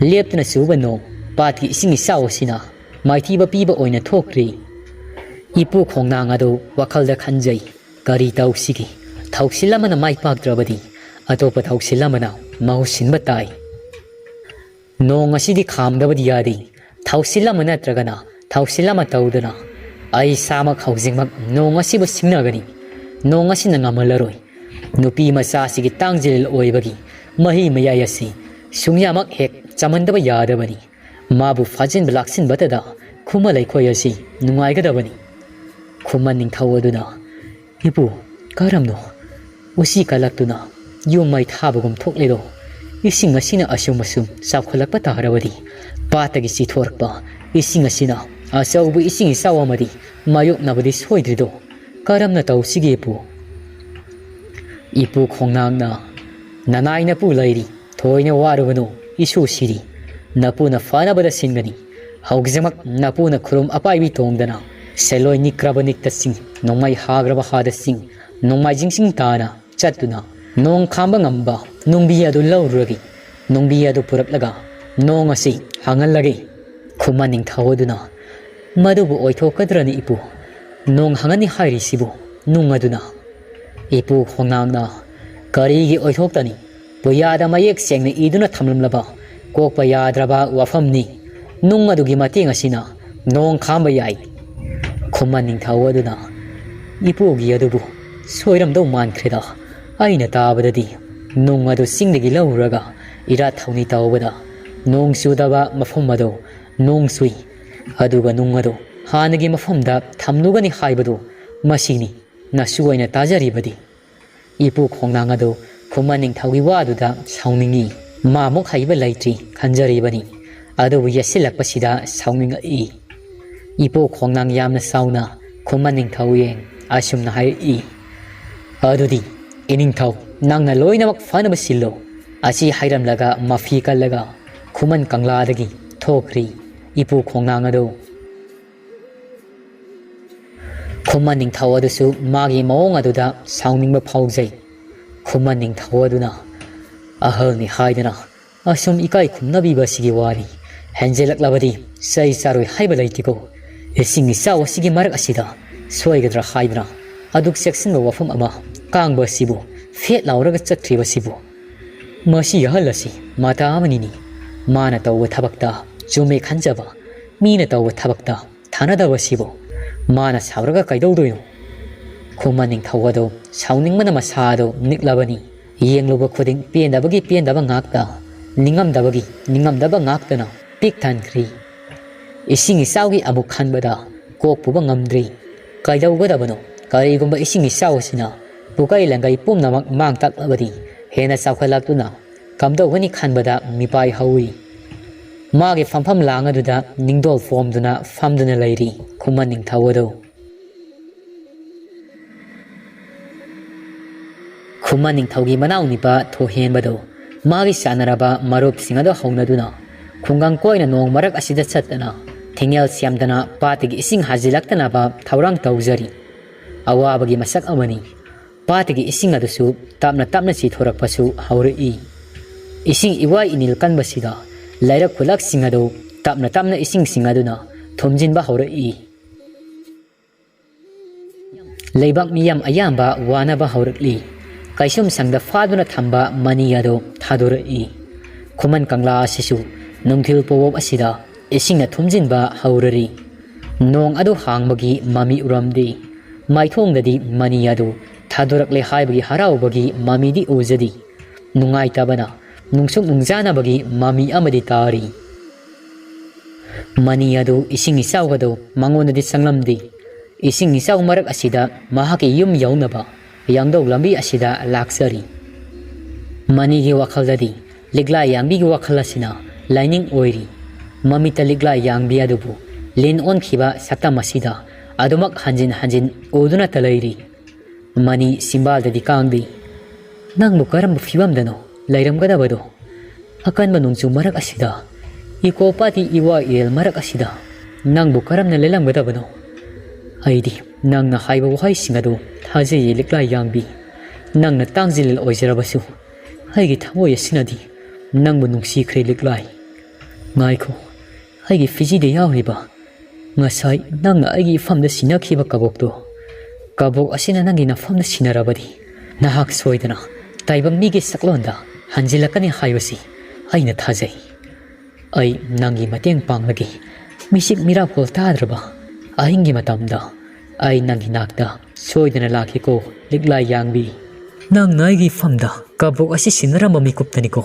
ꯂꯦꯞꯇꯅ ꯆꯨꯕ ꯅꯣꯡ, ꯄꯥꯠꯀꯤ ꯏꯁꯤꯡ ꯏꯆꯥꯎ ꯑꯁꯤꯅ ꯃꯥꯏꯊꯤꯕ ꯄꯤꯕ ꯑꯣꯏꯅ ꯊꯣꯛꯈ꯭ꯔꯤ꯫ ꯏꯄꯨ ꯈꯣꯡꯅꯥꯡ ꯑꯗꯨ ꯋꯥꯈꯜꯗ ꯈꯟꯖꯩ, "ꯀꯔꯤ ꯇꯧꯁꯤꯒꯦ? ꯊꯧꯁꯤꯜ ꯑꯃꯅ ꯃꯥꯏ ꯄꯥꯛꯇ꯭ꯔꯕꯗꯤ ꯑꯇꯣꯞꯄ ꯊꯧꯁꯤꯜ ꯑꯃꯅ ꯃꯍꯨꯠ ꯁꯤꯟꯕ ꯇꯥꯏ꯫ ꯅꯣꯡ ꯑꯁꯤꯗꯤ ꯈꯥꯝꯗꯕꯗꯤ ꯌꯥꯗꯦ꯫ ꯊꯧꯁꯤꯜ ꯑꯃ ꯅꯠꯇ꯭ꯔꯒꯅ ꯊꯧꯁꯤꯜ ꯑꯃ ꯇꯧꯗꯨꯅ ꯑꯩ ꯏꯁꯥꯃꯛ ꯍꯧꯖꯤꯛꯃꯛ ꯅꯣꯡ ꯑꯁꯤꯕꯨ ꯁꯤꯡꯅꯒꯅꯤ꯫ ꯅꯣꯡ ꯑꯁꯤꯅ ꯉꯝꯍꯜꯂꯔꯣꯏ꯫ ꯅꯨꯄꯤ ꯃꯆꯥꯁꯤꯒꯤ ꯇꯥꯡꯖꯤꯜ ꯑꯣꯏꯕꯒꯤ ꯃꯍꯤ ꯃꯌꯥꯏ ꯑꯁꯤ ꯁꯨꯡꯌꯥꯃꯛ ꯍꯦꯛ ꯆꯝꯍꯟꯗꯕ ꯌꯥꯗꯕꯅꯤ꯫ ꯃꯥꯕꯨ ꯐꯥꯖꯤꯟꯕ ꯂꯥꯛꯁꯤꯟꯕꯇꯗ ꯈꯨꯃꯟ ꯂꯩꯈꯣꯏ ꯑꯁꯤ ꯅꯨꯡꯉꯥꯏꯒꯗꯕꯅꯤ꯫" ꯈꯨꯃꯟ ꯅꯤꯡꯊꯧ ꯑꯗꯨꯅ, "ꯏꯄꯨ, ꯀꯔꯝꯅꯣ? ꯎꯆꯤ ꯀꯜꯂꯛꯇꯨꯅ ꯌꯨꯝ ꯃꯩ ꯊꯥꯕꯒꯨꯝ ꯊꯣꯛꯂꯤꯗꯣ? ꯏꯁꯤꯡ ꯑꯁꯤꯅ ꯑꯁꯨꯝ ꯑꯁꯨꯝ ꯆꯥꯎꯈꯠꯂꯛꯄ ꯇꯥꯔꯕꯗꯤ ꯄꯥꯠꯇꯒꯤ ꯆꯤꯊꯣꯔꯛꯄ ꯏꯁꯤꯡ ꯑꯁꯤꯅ ꯑꯆꯧꯕ ꯏꯁꯤꯡ ꯏꯆꯥꯎ ꯑꯃꯗꯤ ꯃꯥꯌꯣꯛꯅꯕꯗꯤ ꯁꯣꯏꯗ꯭ꯔꯤꯗꯣ? ꯀꯔꯝꯅ ꯇꯧꯁꯤꯒꯦ ꯏꯄꯨ?" ꯏꯄꯨ ꯈꯣꯡꯅꯥꯡꯅ, "ꯅꯅꯥꯏ ꯅꯄꯨ ꯂꯩꯔꯤ, ꯊꯣꯏꯅ ꯋꯥꯔꯨꯒꯅꯨ, ꯏꯁꯨ ꯁꯤꯔꯤ꯫ ꯅꯄꯨꯅ ꯐꯅꯕꯗ ꯁꯤꯟꯒꯅꯤ꯫ ꯍꯧꯖꯤꯛꯃꯛ ꯅꯄꯨꯅ ꯈꯨꯔꯨꯝ ꯑꯄꯥꯏꯕꯤ ꯇꯣꯡꯗꯅ ꯁꯦꯂꯣꯏ ꯅꯤꯛꯈ꯭ꯔꯕ ꯅꯤꯛꯇ ꯆꯤꯡ, ꯅꯣꯡꯃꯩ ꯍꯥꯈ꯭ꯔꯕ ꯍꯥꯗ ꯆꯤꯡ, ꯅꯣꯡꯃꯥꯏꯖꯤꯡ ꯆꯤꯡ ꯇꯥꯅ ꯆꯠꯇꯨꯅ ꯅꯣꯡ ꯈꯥꯝꯕ ꯉꯝꯕ ꯅꯨꯡꯕꯤ ꯑꯗꯨ ꯂꯧꯔꯨꯔꯒꯦ꯫ ꯅꯨꯡꯕꯤ ꯑꯗꯨ ꯄꯨꯔꯛꯂꯒ ꯅꯣꯡ ꯑꯁꯤ ꯍꯥꯡꯍꯜꯂꯒꯦ꯫" ꯈꯨꯃꯟ ꯅꯤꯡꯊꯧ ꯑꯗꯨꯅ, "ꯃꯗꯨꯕꯨ ꯑꯣꯏꯊꯣꯛꯀꯗ꯭ꯔꯅꯤ ꯏꯄꯨ? ꯅꯣꯡ ꯍꯥꯡꯍꯟꯅꯤ ꯍꯥꯏꯔꯤꯁꯤꯕꯨ ꯅꯨꯡ ꯑꯗꯨꯅ?" ꯏꯄꯨ ꯈꯣꯡꯅꯥꯡꯅ, "ꯀꯔꯤꯒꯤ ꯑꯣꯏꯊꯣꯛꯇꯅꯤ? ꯄꯨꯌꯥꯗ ꯃꯌꯦꯛ ꯁꯦꯡꯅ ꯏꯗꯨꯅ ꯊꯝꯂꯝꯂꯕ ꯀꯣꯛꯄ ꯌꯥꯗ꯭ꯔꯕ ꯋꯥꯐꯝꯅꯤ꯫ ꯅꯨꯡ ꯑꯗꯨꯒꯤ ꯃꯇꯦꯡ ꯑꯁꯤꯅ ꯅꯣꯡ ꯈꯥꯝꯕ ꯌꯥꯏ꯫" ꯈꯨꯃꯟ ꯅꯤꯡꯊꯧ ꯑꯗꯨꯅ, "ꯏꯄꯨꯒꯤ ꯑꯗꯨꯕꯨ ꯁꯣꯏꯔꯝꯗꯧ ꯃꯥꯟꯈ꯭ꯔꯦꯗ꯫ ꯑꯩꯅ ꯇꯥꯕꯗꯗꯤ ꯅꯨꯡ ꯑꯗꯨ ꯆꯤꯡꯗꯒꯤ ꯂꯧꯔꯨꯔꯒ ꯏꯔꯥꯠ ꯊꯧꯅꯤ ꯇꯧꯕꯗ ꯅꯣꯡ ꯆꯨꯗꯕ ꯃꯐꯝ ꯑꯗꯨ ꯅꯣꯡ ꯆꯨꯏ, ꯑꯗꯨꯒ ꯅꯨꯡ ꯑꯗꯨ ꯍꯥꯟꯅꯒꯤ ꯃꯐꯝꯗ ꯊꯝꯂꯨꯒꯅꯤ ꯍꯥꯏꯕꯗꯨ ꯃꯁꯤꯅꯤ ꯅꯁꯨ ꯑꯣꯏꯅ ꯇꯥꯖꯔꯤꯕꯗꯤ꯫" ꯏꯄꯨ ꯈꯣꯡꯅꯥꯡ ꯑꯗꯨ ꯈꯨꯃꯟ ꯅꯤꯡꯊꯧꯒꯤ ꯋꯥꯗꯨꯗ ꯁꯥꯎꯅꯤꯡꯏ꯫ ꯃꯥꯃꯨꯛ ꯍꯩꯕ ꯂꯩꯇ꯭ꯔꯤ ꯈꯟꯖꯔꯤꯕꯅꯤ꯫ ꯑꯗꯨꯕꯨ ꯌꯦꯠꯁꯤꯜꯂꯛꯄꯁꯤꯗ ꯁꯥꯎꯅꯤꯡꯉꯛꯏ꯫ ꯏꯄꯨ ꯈꯣꯡꯅꯥꯡ ꯌꯥꯝꯅ ꯆꯥꯎꯅ ꯈꯨꯃꯟ ꯅꯤꯡꯊꯧ ꯌꯦꯡ ꯑꯁꯨꯝꯅ ꯍꯥꯏꯔꯛꯏ, "ꯑꯗꯨꯗꯤ ꯏꯅꯤꯡꯊꯧ, ꯅꯪꯅ ꯂꯣꯏꯅꯃꯛ ꯐꯅꯕ ꯁꯤꯜꯂꯣ"꯫ ꯑꯁꯤ ꯍꯥꯏꯔꯝꯂꯒ ꯃꯐꯤ ꯀꯜꯂꯒ ꯈꯨꯃꯟ ꯀꯪꯂꯥꯗꯒꯤ ꯊꯣꯛꯈ꯭ꯔꯤ ꯏꯄꯨ ꯈꯣꯡꯅꯥꯡ ꯑꯗꯨ꯫ ꯈꯨꯃꯟ ꯅꯤꯡꯊꯧ ꯑꯗꯨꯁꯨ ꯃꯥꯒꯤ ꯃꯑꯣꯡ ꯑꯗꯨꯗ ꯁꯥꯎꯅꯤꯡꯕ ꯐꯥꯎꯖꯩ꯫ ꯈꯨꯃꯟ ꯅꯤꯡꯊꯧ ꯑꯗꯨꯅ ꯑꯍꯜꯅꯤ ꯍꯥꯏꯗꯅ ꯑꯁꯨꯝ ꯏꯀꯥꯏ ꯈꯨꯝꯅꯕꯤꯕ ꯑꯁꯤꯒꯤ ꯋꯥꯅꯤ꯫ ꯍꯦꯟꯖꯤꯜꯂꯛꯂꯕꯗꯤ ꯆꯩ ꯆꯥꯔꯣꯏ ꯍꯥꯏꯕ ꯂꯩꯇꯦꯀꯣ꯫ ꯏꯁꯤꯡ ꯏꯆꯥꯎ ꯑꯁꯤꯒꯤ ꯃꯔꯛ ꯑꯁꯤꯗ ꯁꯣꯏꯒꯗ꯭ꯔꯥ ꯍꯥꯏꯗꯅ ꯑꯗꯨꯛ ꯆꯦꯛꯁꯤꯟꯕ ꯋꯥꯐꯝ ꯑꯃ ꯀꯥꯡꯕ ꯑꯁꯤꯕꯨ ꯐꯦꯠ ꯂꯥꯎꯔꯒ ꯆꯠꯈ꯭ꯔꯤꯕꯁꯤꯕꯨ꯫ ꯃꯁꯤ ꯑꯍꯜ ꯑꯁꯤ ꯃꯇꯥ ꯑꯃꯅꯤꯅꯤ꯫ ꯃꯥꯅ ꯇꯧꯕ ꯊꯕꯛꯇ ꯆꯨꯝꯃꯦ ꯈꯟꯖꯕ, ꯃꯤꯅ ꯇꯧꯕ ꯊꯕꯛꯇ ꯊꯥꯅꯗꯕꯁꯤꯕꯨ ꯃꯥꯅ ꯁꯥꯎꯔꯒ ꯀꯩꯗꯧꯗꯣꯏꯅꯣ? ꯈꯨꯃꯟ ꯅꯤꯡꯊꯧ ꯑꯗꯨ ꯁꯥꯎꯅꯤꯡꯕꯅ ꯃꯁꯥ ꯑꯗꯨ ꯅꯤꯛꯂꯕꯅꯤ꯫ ꯌꯦꯡꯂꯨꯕ ꯈꯨꯗꯤꯡ ꯄꯦꯟꯗꯕꯒꯤ ꯄꯦꯟꯗꯕ ꯉꯥꯛꯇ, ꯅꯤꯡꯉꯝꯗꯕꯒꯤ ꯅꯤꯡꯉꯝꯗꯕ ꯉꯥꯛꯇꯅ ꯄꯤꯛ ꯊꯟꯈ꯭ꯔꯤ꯫ ꯏꯁꯤꯡ ꯏꯆꯥꯎꯒꯤ ꯑꯃꯨꯛ ꯈꯟꯕꯗ ꯀꯣꯛ ꯄꯨꯕ ꯉꯝꯗ꯭ꯔꯤ꯫ ꯀꯩꯗꯧꯒꯗꯕꯅꯣ? ꯀꯔꯤꯒꯨꯝꯕ ꯏꯁꯤꯡ ꯏꯆꯥꯎ ꯑꯁꯤꯅ ꯄꯨꯀꯩ ꯂꯪꯒꯩ ꯄꯨꯝꯅꯃꯛ ꯃꯥꯡ ꯇꯥꯛꯂꯕꯗꯤ ꯍꯦꯟꯅ ꯆꯥꯎꯈꯠꯂꯛꯇꯨꯅ ꯀꯝꯗꯧꯒꯅꯤ ꯈꯟꯕꯗ ꯃꯤꯄꯥꯏ ꯍꯧꯏ꯫ ꯃꯥꯒꯤ ꯐꯝꯐꯝ ꯂꯥꯡ ꯑꯗꯨꯗ ꯅꯤꯡꯗꯣꯜ ꯄꯣꯝꯗꯨꯅ ꯐꯝꯗꯨꯅ ꯂꯩꯔꯤ ꯈꯨꯃꯟ ꯅꯤꯡꯊꯧ ꯑꯗꯨ꯫ ꯈꯨꯃꯟ ꯅꯤꯡꯊꯧꯒꯤ ꯃꯅꯥꯎ ꯅꯤꯄꯥ ꯊꯣꯏꯍꯦꯟꯕꯗꯨ ꯃꯥꯒꯤ ꯆꯥꯟꯅꯔꯕ ꯃꯔꯨꯞꯁꯤꯡ ꯑꯗꯨ ꯍꯧꯅꯗꯨꯅ ꯈꯨꯡꯒꯪ ꯀꯣꯏꯅ ꯅꯣꯡ ꯃꯔꯛ ꯑꯁꯤꯗ ꯆꯠꯇꯅ ꯊꯤꯡꯉꯦꯜ ꯁꯦꯝꯗꯅ ꯄꯥꯠꯇꯒꯤ ꯏꯁꯤꯡ ꯍꯥꯖꯤꯜꯂꯛꯇꯅꯕ ꯊꯧꯔꯥꯡ ꯇꯧꯖꯔꯤ꯫ ꯑꯋꯥꯕꯒꯤ ꯃꯁꯛ ꯑꯃꯅꯤ꯫ ꯄꯥꯠꯇꯒꯤ ꯏꯁꯤꯡ ꯑꯗꯨꯁꯨ ꯇꯞꯅ ꯇꯞꯅ ꯆꯤꯊꯣꯔꯛꯄꯁꯨ ꯍꯧꯔꯛꯏ꯫ ꯏꯁꯤꯡ ꯏꯋꯥꯏ ꯏꯅꯤꯜ ꯀꯟꯕꯁꯤꯗ ꯂꯩꯔꯛ ꯈꯨꯂꯛꯁꯤꯡ ꯑꯗꯨ ꯇꯞꯅ ꯇꯞꯅ ꯏꯁꯤꯡꯁꯤꯡ ꯑꯗꯨꯅ ꯊꯨꯝꯖꯤꯟꯕ ꯍꯧꯔꯛꯏ꯫ ꯂꯩꯕꯥꯛ ꯃꯤꯌꯥꯝ ꯑꯌꯥꯝꯕ ꯋꯥꯅꯕ ꯍꯧꯔꯛꯂꯤ꯫ ꯀꯩꯁꯨꯝꯁꯪꯗ ꯐꯥꯗꯨꯅ ꯊꯝꯕ ꯃꯅꯤ ꯑꯗꯨ ꯊꯥꯗꯣꯔꯛꯏ꯫ ꯈꯨꯃꯟ ꯀꯪꯂꯥ ꯑꯁꯤꯁꯨ ꯅꯨꯡꯊꯤꯜ ꯄꯣꯋꯣꯞ ꯑꯁꯤꯗ ꯏꯁꯤꯡꯅ ꯊꯨꯝꯖꯤꯟꯕ ꯍꯧꯔꯔꯤ꯫ ꯅꯣꯡ ꯑꯗꯨ ꯍꯥꯡꯕꯒꯤ ꯃꯃꯤ ꯎꯔꯝꯗꯦ꯫ ꯃꯥꯏꯊꯣꯡꯗꯗꯤ ꯃꯅꯤ ꯑꯗꯨ ꯊꯥꯗꯣꯔꯛꯂꯦ ꯍꯥꯏꯕꯒꯤ ꯍꯔꯥꯎꯕꯒꯤ ꯃꯃꯤꯗꯤ ꯎꯖꯗꯦ꯫ ꯅꯨꯡꯉꯥꯏꯇꯕꯅ ꯅꯨꯡꯁꯨꯛ ꯅꯨꯡꯖꯥꯅꯕꯒꯤ ꯃꯃꯤ ꯑꯃꯗꯤ ꯇꯥꯔꯤ꯫ ꯃꯅꯤ ꯑꯗꯨ ꯏꯁꯤꯡ ꯏꯆꯥꯎ ꯑꯗꯨ ꯃꯉꯣꯟꯗꯗꯤ ꯆꯪꯂꯝꯗꯦ꯫ ꯏꯁꯤꯡ ꯏꯆꯥꯎ ꯃꯔꯛ ꯑꯁꯤꯗ ꯃꯍꯥꯛꯀꯤ ꯌꯨꯝ ꯌꯧꯅꯕ ꯌꯥꯡꯗꯧ ꯂꯝꯕꯤ ꯑꯁꯤꯗ ꯂꯥꯛꯆꯔꯤ꯫ ꯃꯅꯤꯒꯤ ꯋꯥꯈꯜꯗꯗꯤ ꯂꯤꯛꯂꯥꯏ ꯌꯥꯡꯕꯤꯒꯤ ꯋꯥꯈꯜ ꯑꯁꯤꯅ ꯂꯥꯏꯅꯤꯡ ꯑꯣꯏꯔꯤ꯫ ꯃꯃꯤꯠꯇ ꯂꯤꯛꯂꯥꯏ ꯌꯥꯡꯕꯤ ꯑꯗꯨꯕꯨ ꯂꯤꯟ ꯑꯣꯟꯈꯤꯕ ꯁꯛꯇꯝ ꯑꯁꯤꯗ ꯑꯗꯨꯃꯛ ꯍꯟꯖꯤꯟ ꯍꯟꯖꯤꯟ ꯎꯗꯨꯅꯇ ꯂꯩꯔꯤ꯫ ꯃꯅꯤ ꯆꯤꯝꯕꯥꯜꯗꯗꯤ ꯀꯥꯡꯗꯦ꯫ "ꯅꯪꯕꯨ ꯀꯔꯝꯕ ꯐꯤꯕꯝꯗꯅꯣ ꯂꯩꯔꯝꯒꯗꯕꯗꯣ? ꯑꯀꯟꯕ ꯅꯣꯡꯖꯨ ꯃꯔꯛ ꯑꯁꯤꯗ, ꯏꯀꯣ ꯄꯥꯠꯀꯤ ꯏꯋꯥ ꯏꯔꯦꯜ ꯃꯔꯛ ꯑꯁꯤꯗ ꯅꯪꯕꯨ ꯀꯔꯝꯅ ꯂꯦꯜꯂꯝꯒꯗꯕꯅꯣ? ꯑꯩꯗꯤ ꯅꯪꯅ ꯍꯥꯏꯕ ꯋꯥꯍꯩꯁꯤꯡ ꯑꯗꯨ ꯊꯥꯖꯩꯌꯦ, ꯂꯤꯛꯂꯥꯏ ꯌꯥꯡꯕꯤ꯫ ꯅꯪꯅ ꯇꯥꯡꯖꯤꯜ ꯂꯤꯟ ꯑꯣꯏꯖꯔꯕꯁꯨ, ꯑꯩꯒꯤ ꯊꯃꯣꯏ ꯑꯁꯤꯅꯗꯤ ꯅꯪꯕꯨ ꯅꯨꯡꯁꯤꯈ꯭ꯔꯦ, ꯂꯤꯛꯂꯥꯏ꯫ ꯉꯥꯏꯈꯣ, ꯑꯩꯒꯤ ꯐꯤꯖꯤꯗ ꯌꯥꯎꯔꯤꯕ ꯉꯁꯥꯏ ꯅꯪꯅ ꯑꯩꯒꯤ ꯏꯐꯝꯗ ꯁꯤꯟꯅꯈꯤꯕ ꯀꯕꯣꯛꯇꯣ, ꯀꯕꯣꯛ ꯑꯁꯤꯅ ꯅꯪꯒꯤ ꯅꯐꯝꯗ ꯁꯤꯟꯅꯔꯕꯗꯤ, ꯅꯍꯥꯛ ꯁꯣꯏꯗꯅ ꯇꯥꯏꯕꯪ ꯃꯤꯒꯤ ꯁꯛꯂꯣꯟꯗ ꯍꯟꯖꯤꯜꯂꯛꯀꯅꯤ ꯍꯥꯏꯕꯁꯤ ꯑꯩꯅ ꯊꯥꯖꯩ꯫ ꯑꯩ ꯅꯪꯒꯤ ꯃꯇꯦꯡ ꯄꯥꯡꯂꯒꯦ꯫ ꯃꯤꯆꯤꯛ ꯃꯤꯔꯥꯈꯣꯜ ꯇꯥꯗ꯭ꯔꯕ ꯑꯍꯤꯡꯒꯤ ꯃꯇꯝꯗ ꯑꯩ ꯅꯪꯒꯤ ꯅꯥꯛꯇ ꯁꯣꯏꯗꯅ ꯂꯥꯛꯈꯤꯀꯣ, ꯂꯤꯛꯂꯥꯏ ꯌꯥꯡꯕꯤ꯫ ꯅꯪꯅ ꯑꯩꯒꯤ ꯏꯐꯝꯗ ꯀꯕꯣꯛ ꯑꯁꯤ ꯁꯤꯟꯅꯔꯝꯕ ꯃꯤꯀꯨꯞꯇꯅꯤꯀꯣ꯫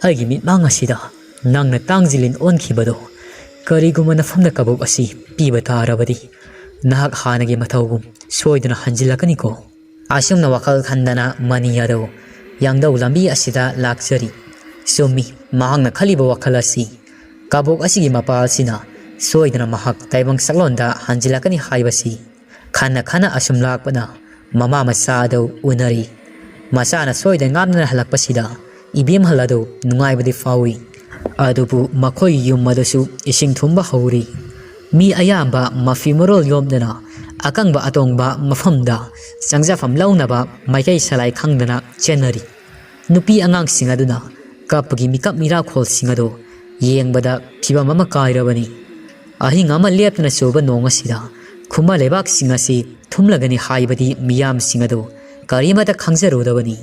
ꯑꯩꯒꯤ ꯃꯤꯠꯃꯥꯡ ꯑꯁꯤꯗ ꯅꯪꯅ ꯇꯥꯡꯖꯤꯜ ꯂꯤꯟ ꯑꯣꯟꯈꯤꯕꯗꯣ꯫ ꯀꯔꯤꯒꯨꯝꯕ ꯅꯐꯝꯗ ꯀꯕꯣꯛ ꯑꯁꯤ ꯄꯤꯕ ꯇꯥꯔꯕꯗꯤ, ꯅꯍꯥꯛ ꯍꯥꯟꯅꯒꯤ ꯃꯊꯧꯒꯨꯝ ꯁꯣꯏꯗꯅ ꯍꯟꯖꯤꯜꯂꯛꯀꯅꯤꯀꯣ꯫" ꯑꯁꯨꯝꯅ ꯋꯥꯈꯜ ꯈꯟꯗꯅ ꯃꯅꯤ ꯑꯗꯨ ꯌꯥꯡꯗꯧ ꯂꯝꯕꯤ ꯑꯁꯤꯗ ꯂꯥꯛꯆꯔꯤ꯫ ꯆꯨꯝꯃꯤ, ꯃꯍꯥꯛꯅ ꯈꯜꯂꯤꯕ ꯋꯥꯈꯜ ꯑꯁꯤ꯫ ꯀꯕꯣꯛ ꯑꯁꯤꯒꯤ ꯃꯄꯥ ꯑꯁꯤꯅ ꯁꯣꯏꯗꯅ ꯃꯍꯥꯛ ꯇꯥꯏꯕꯪ ꯁꯛꯂꯣꯟꯗ ꯍꯟꯖꯤꯜꯂꯛꯀꯅꯤ ꯍꯥꯏꯕꯁꯤ꯫ ꯈꯟꯅ ꯈꯟꯅ ꯑꯁꯨꯝ ꯂꯥꯛꯄꯅ ꯃꯃꯥ ꯃꯆꯥ ꯑꯗꯨ ꯎꯅꯔꯤ꯫ ꯃꯆꯥꯅ ꯁꯣꯏꯗꯅ ꯉꯥꯝꯗꯅ ꯍꯜꯂꯛꯄꯁꯤꯗ ꯏꯕꯦꯝꯍꯜ ꯑꯗꯨ ꯅꯨꯡꯉꯥꯏꯕꯗꯤ ꯐꯥꯎꯏ꯫ ꯑꯗꯨꯕꯨ ꯃꯈꯣꯏ ꯌꯨꯝ ꯑꯗꯨꯁꯨ ꯏꯁꯤꯡ ꯊꯨꯝꯕ ꯍꯧꯔꯤ꯫ ꯃꯤ ꯑꯌꯥꯝꯕ ꯃꯐꯤ ꯃꯔꯣꯜ ꯌꯣꯝꯗꯅ ꯑꯀꯪꯕ ꯑꯇꯣꯡꯕ ꯃꯐꯝꯗ ꯆꯪꯖꯐꯝ ꯂꯧꯅꯕ ꯃꯥꯏꯀꯩ ꯁꯂꯥꯏ ꯈꯪꯗꯅ ꯆꯦꯟꯅꯔꯤ꯫ ꯅꯨꯄꯤ ꯑꯉꯥꯡꯁꯤꯡ ꯑꯗꯨꯅ ꯀꯞꯄꯒꯤ ꯃꯤꯀꯞ ꯃꯤꯔꯥꯈꯣꯜꯁꯤꯡ ꯑꯗꯨ ꯌꯦꯡꯕꯗ ꯐꯤꯚꯝ ꯑꯃ ꯀꯥꯏꯔꯕꯅꯤ꯫ ꯑꯍꯤꯡ ꯑꯃ ꯂꯦꯞꯇꯅ ꯆꯨꯕ ꯅꯣꯡ ꯑꯁꯤꯗ ꯈꯨꯃꯟ ꯂꯩꯕꯥꯛꯁꯤꯡ ꯑꯁꯤ ꯊꯨꯝꯂꯒꯅꯤ ꯍꯥꯏꯕꯗꯤ ꯃꯤꯌꯥꯝꯁꯤꯡ ꯑꯗꯨ ꯀꯔꯤꯃꯠꯇ ꯈꯪꯖꯔꯨꯗꯕꯅꯤ꯫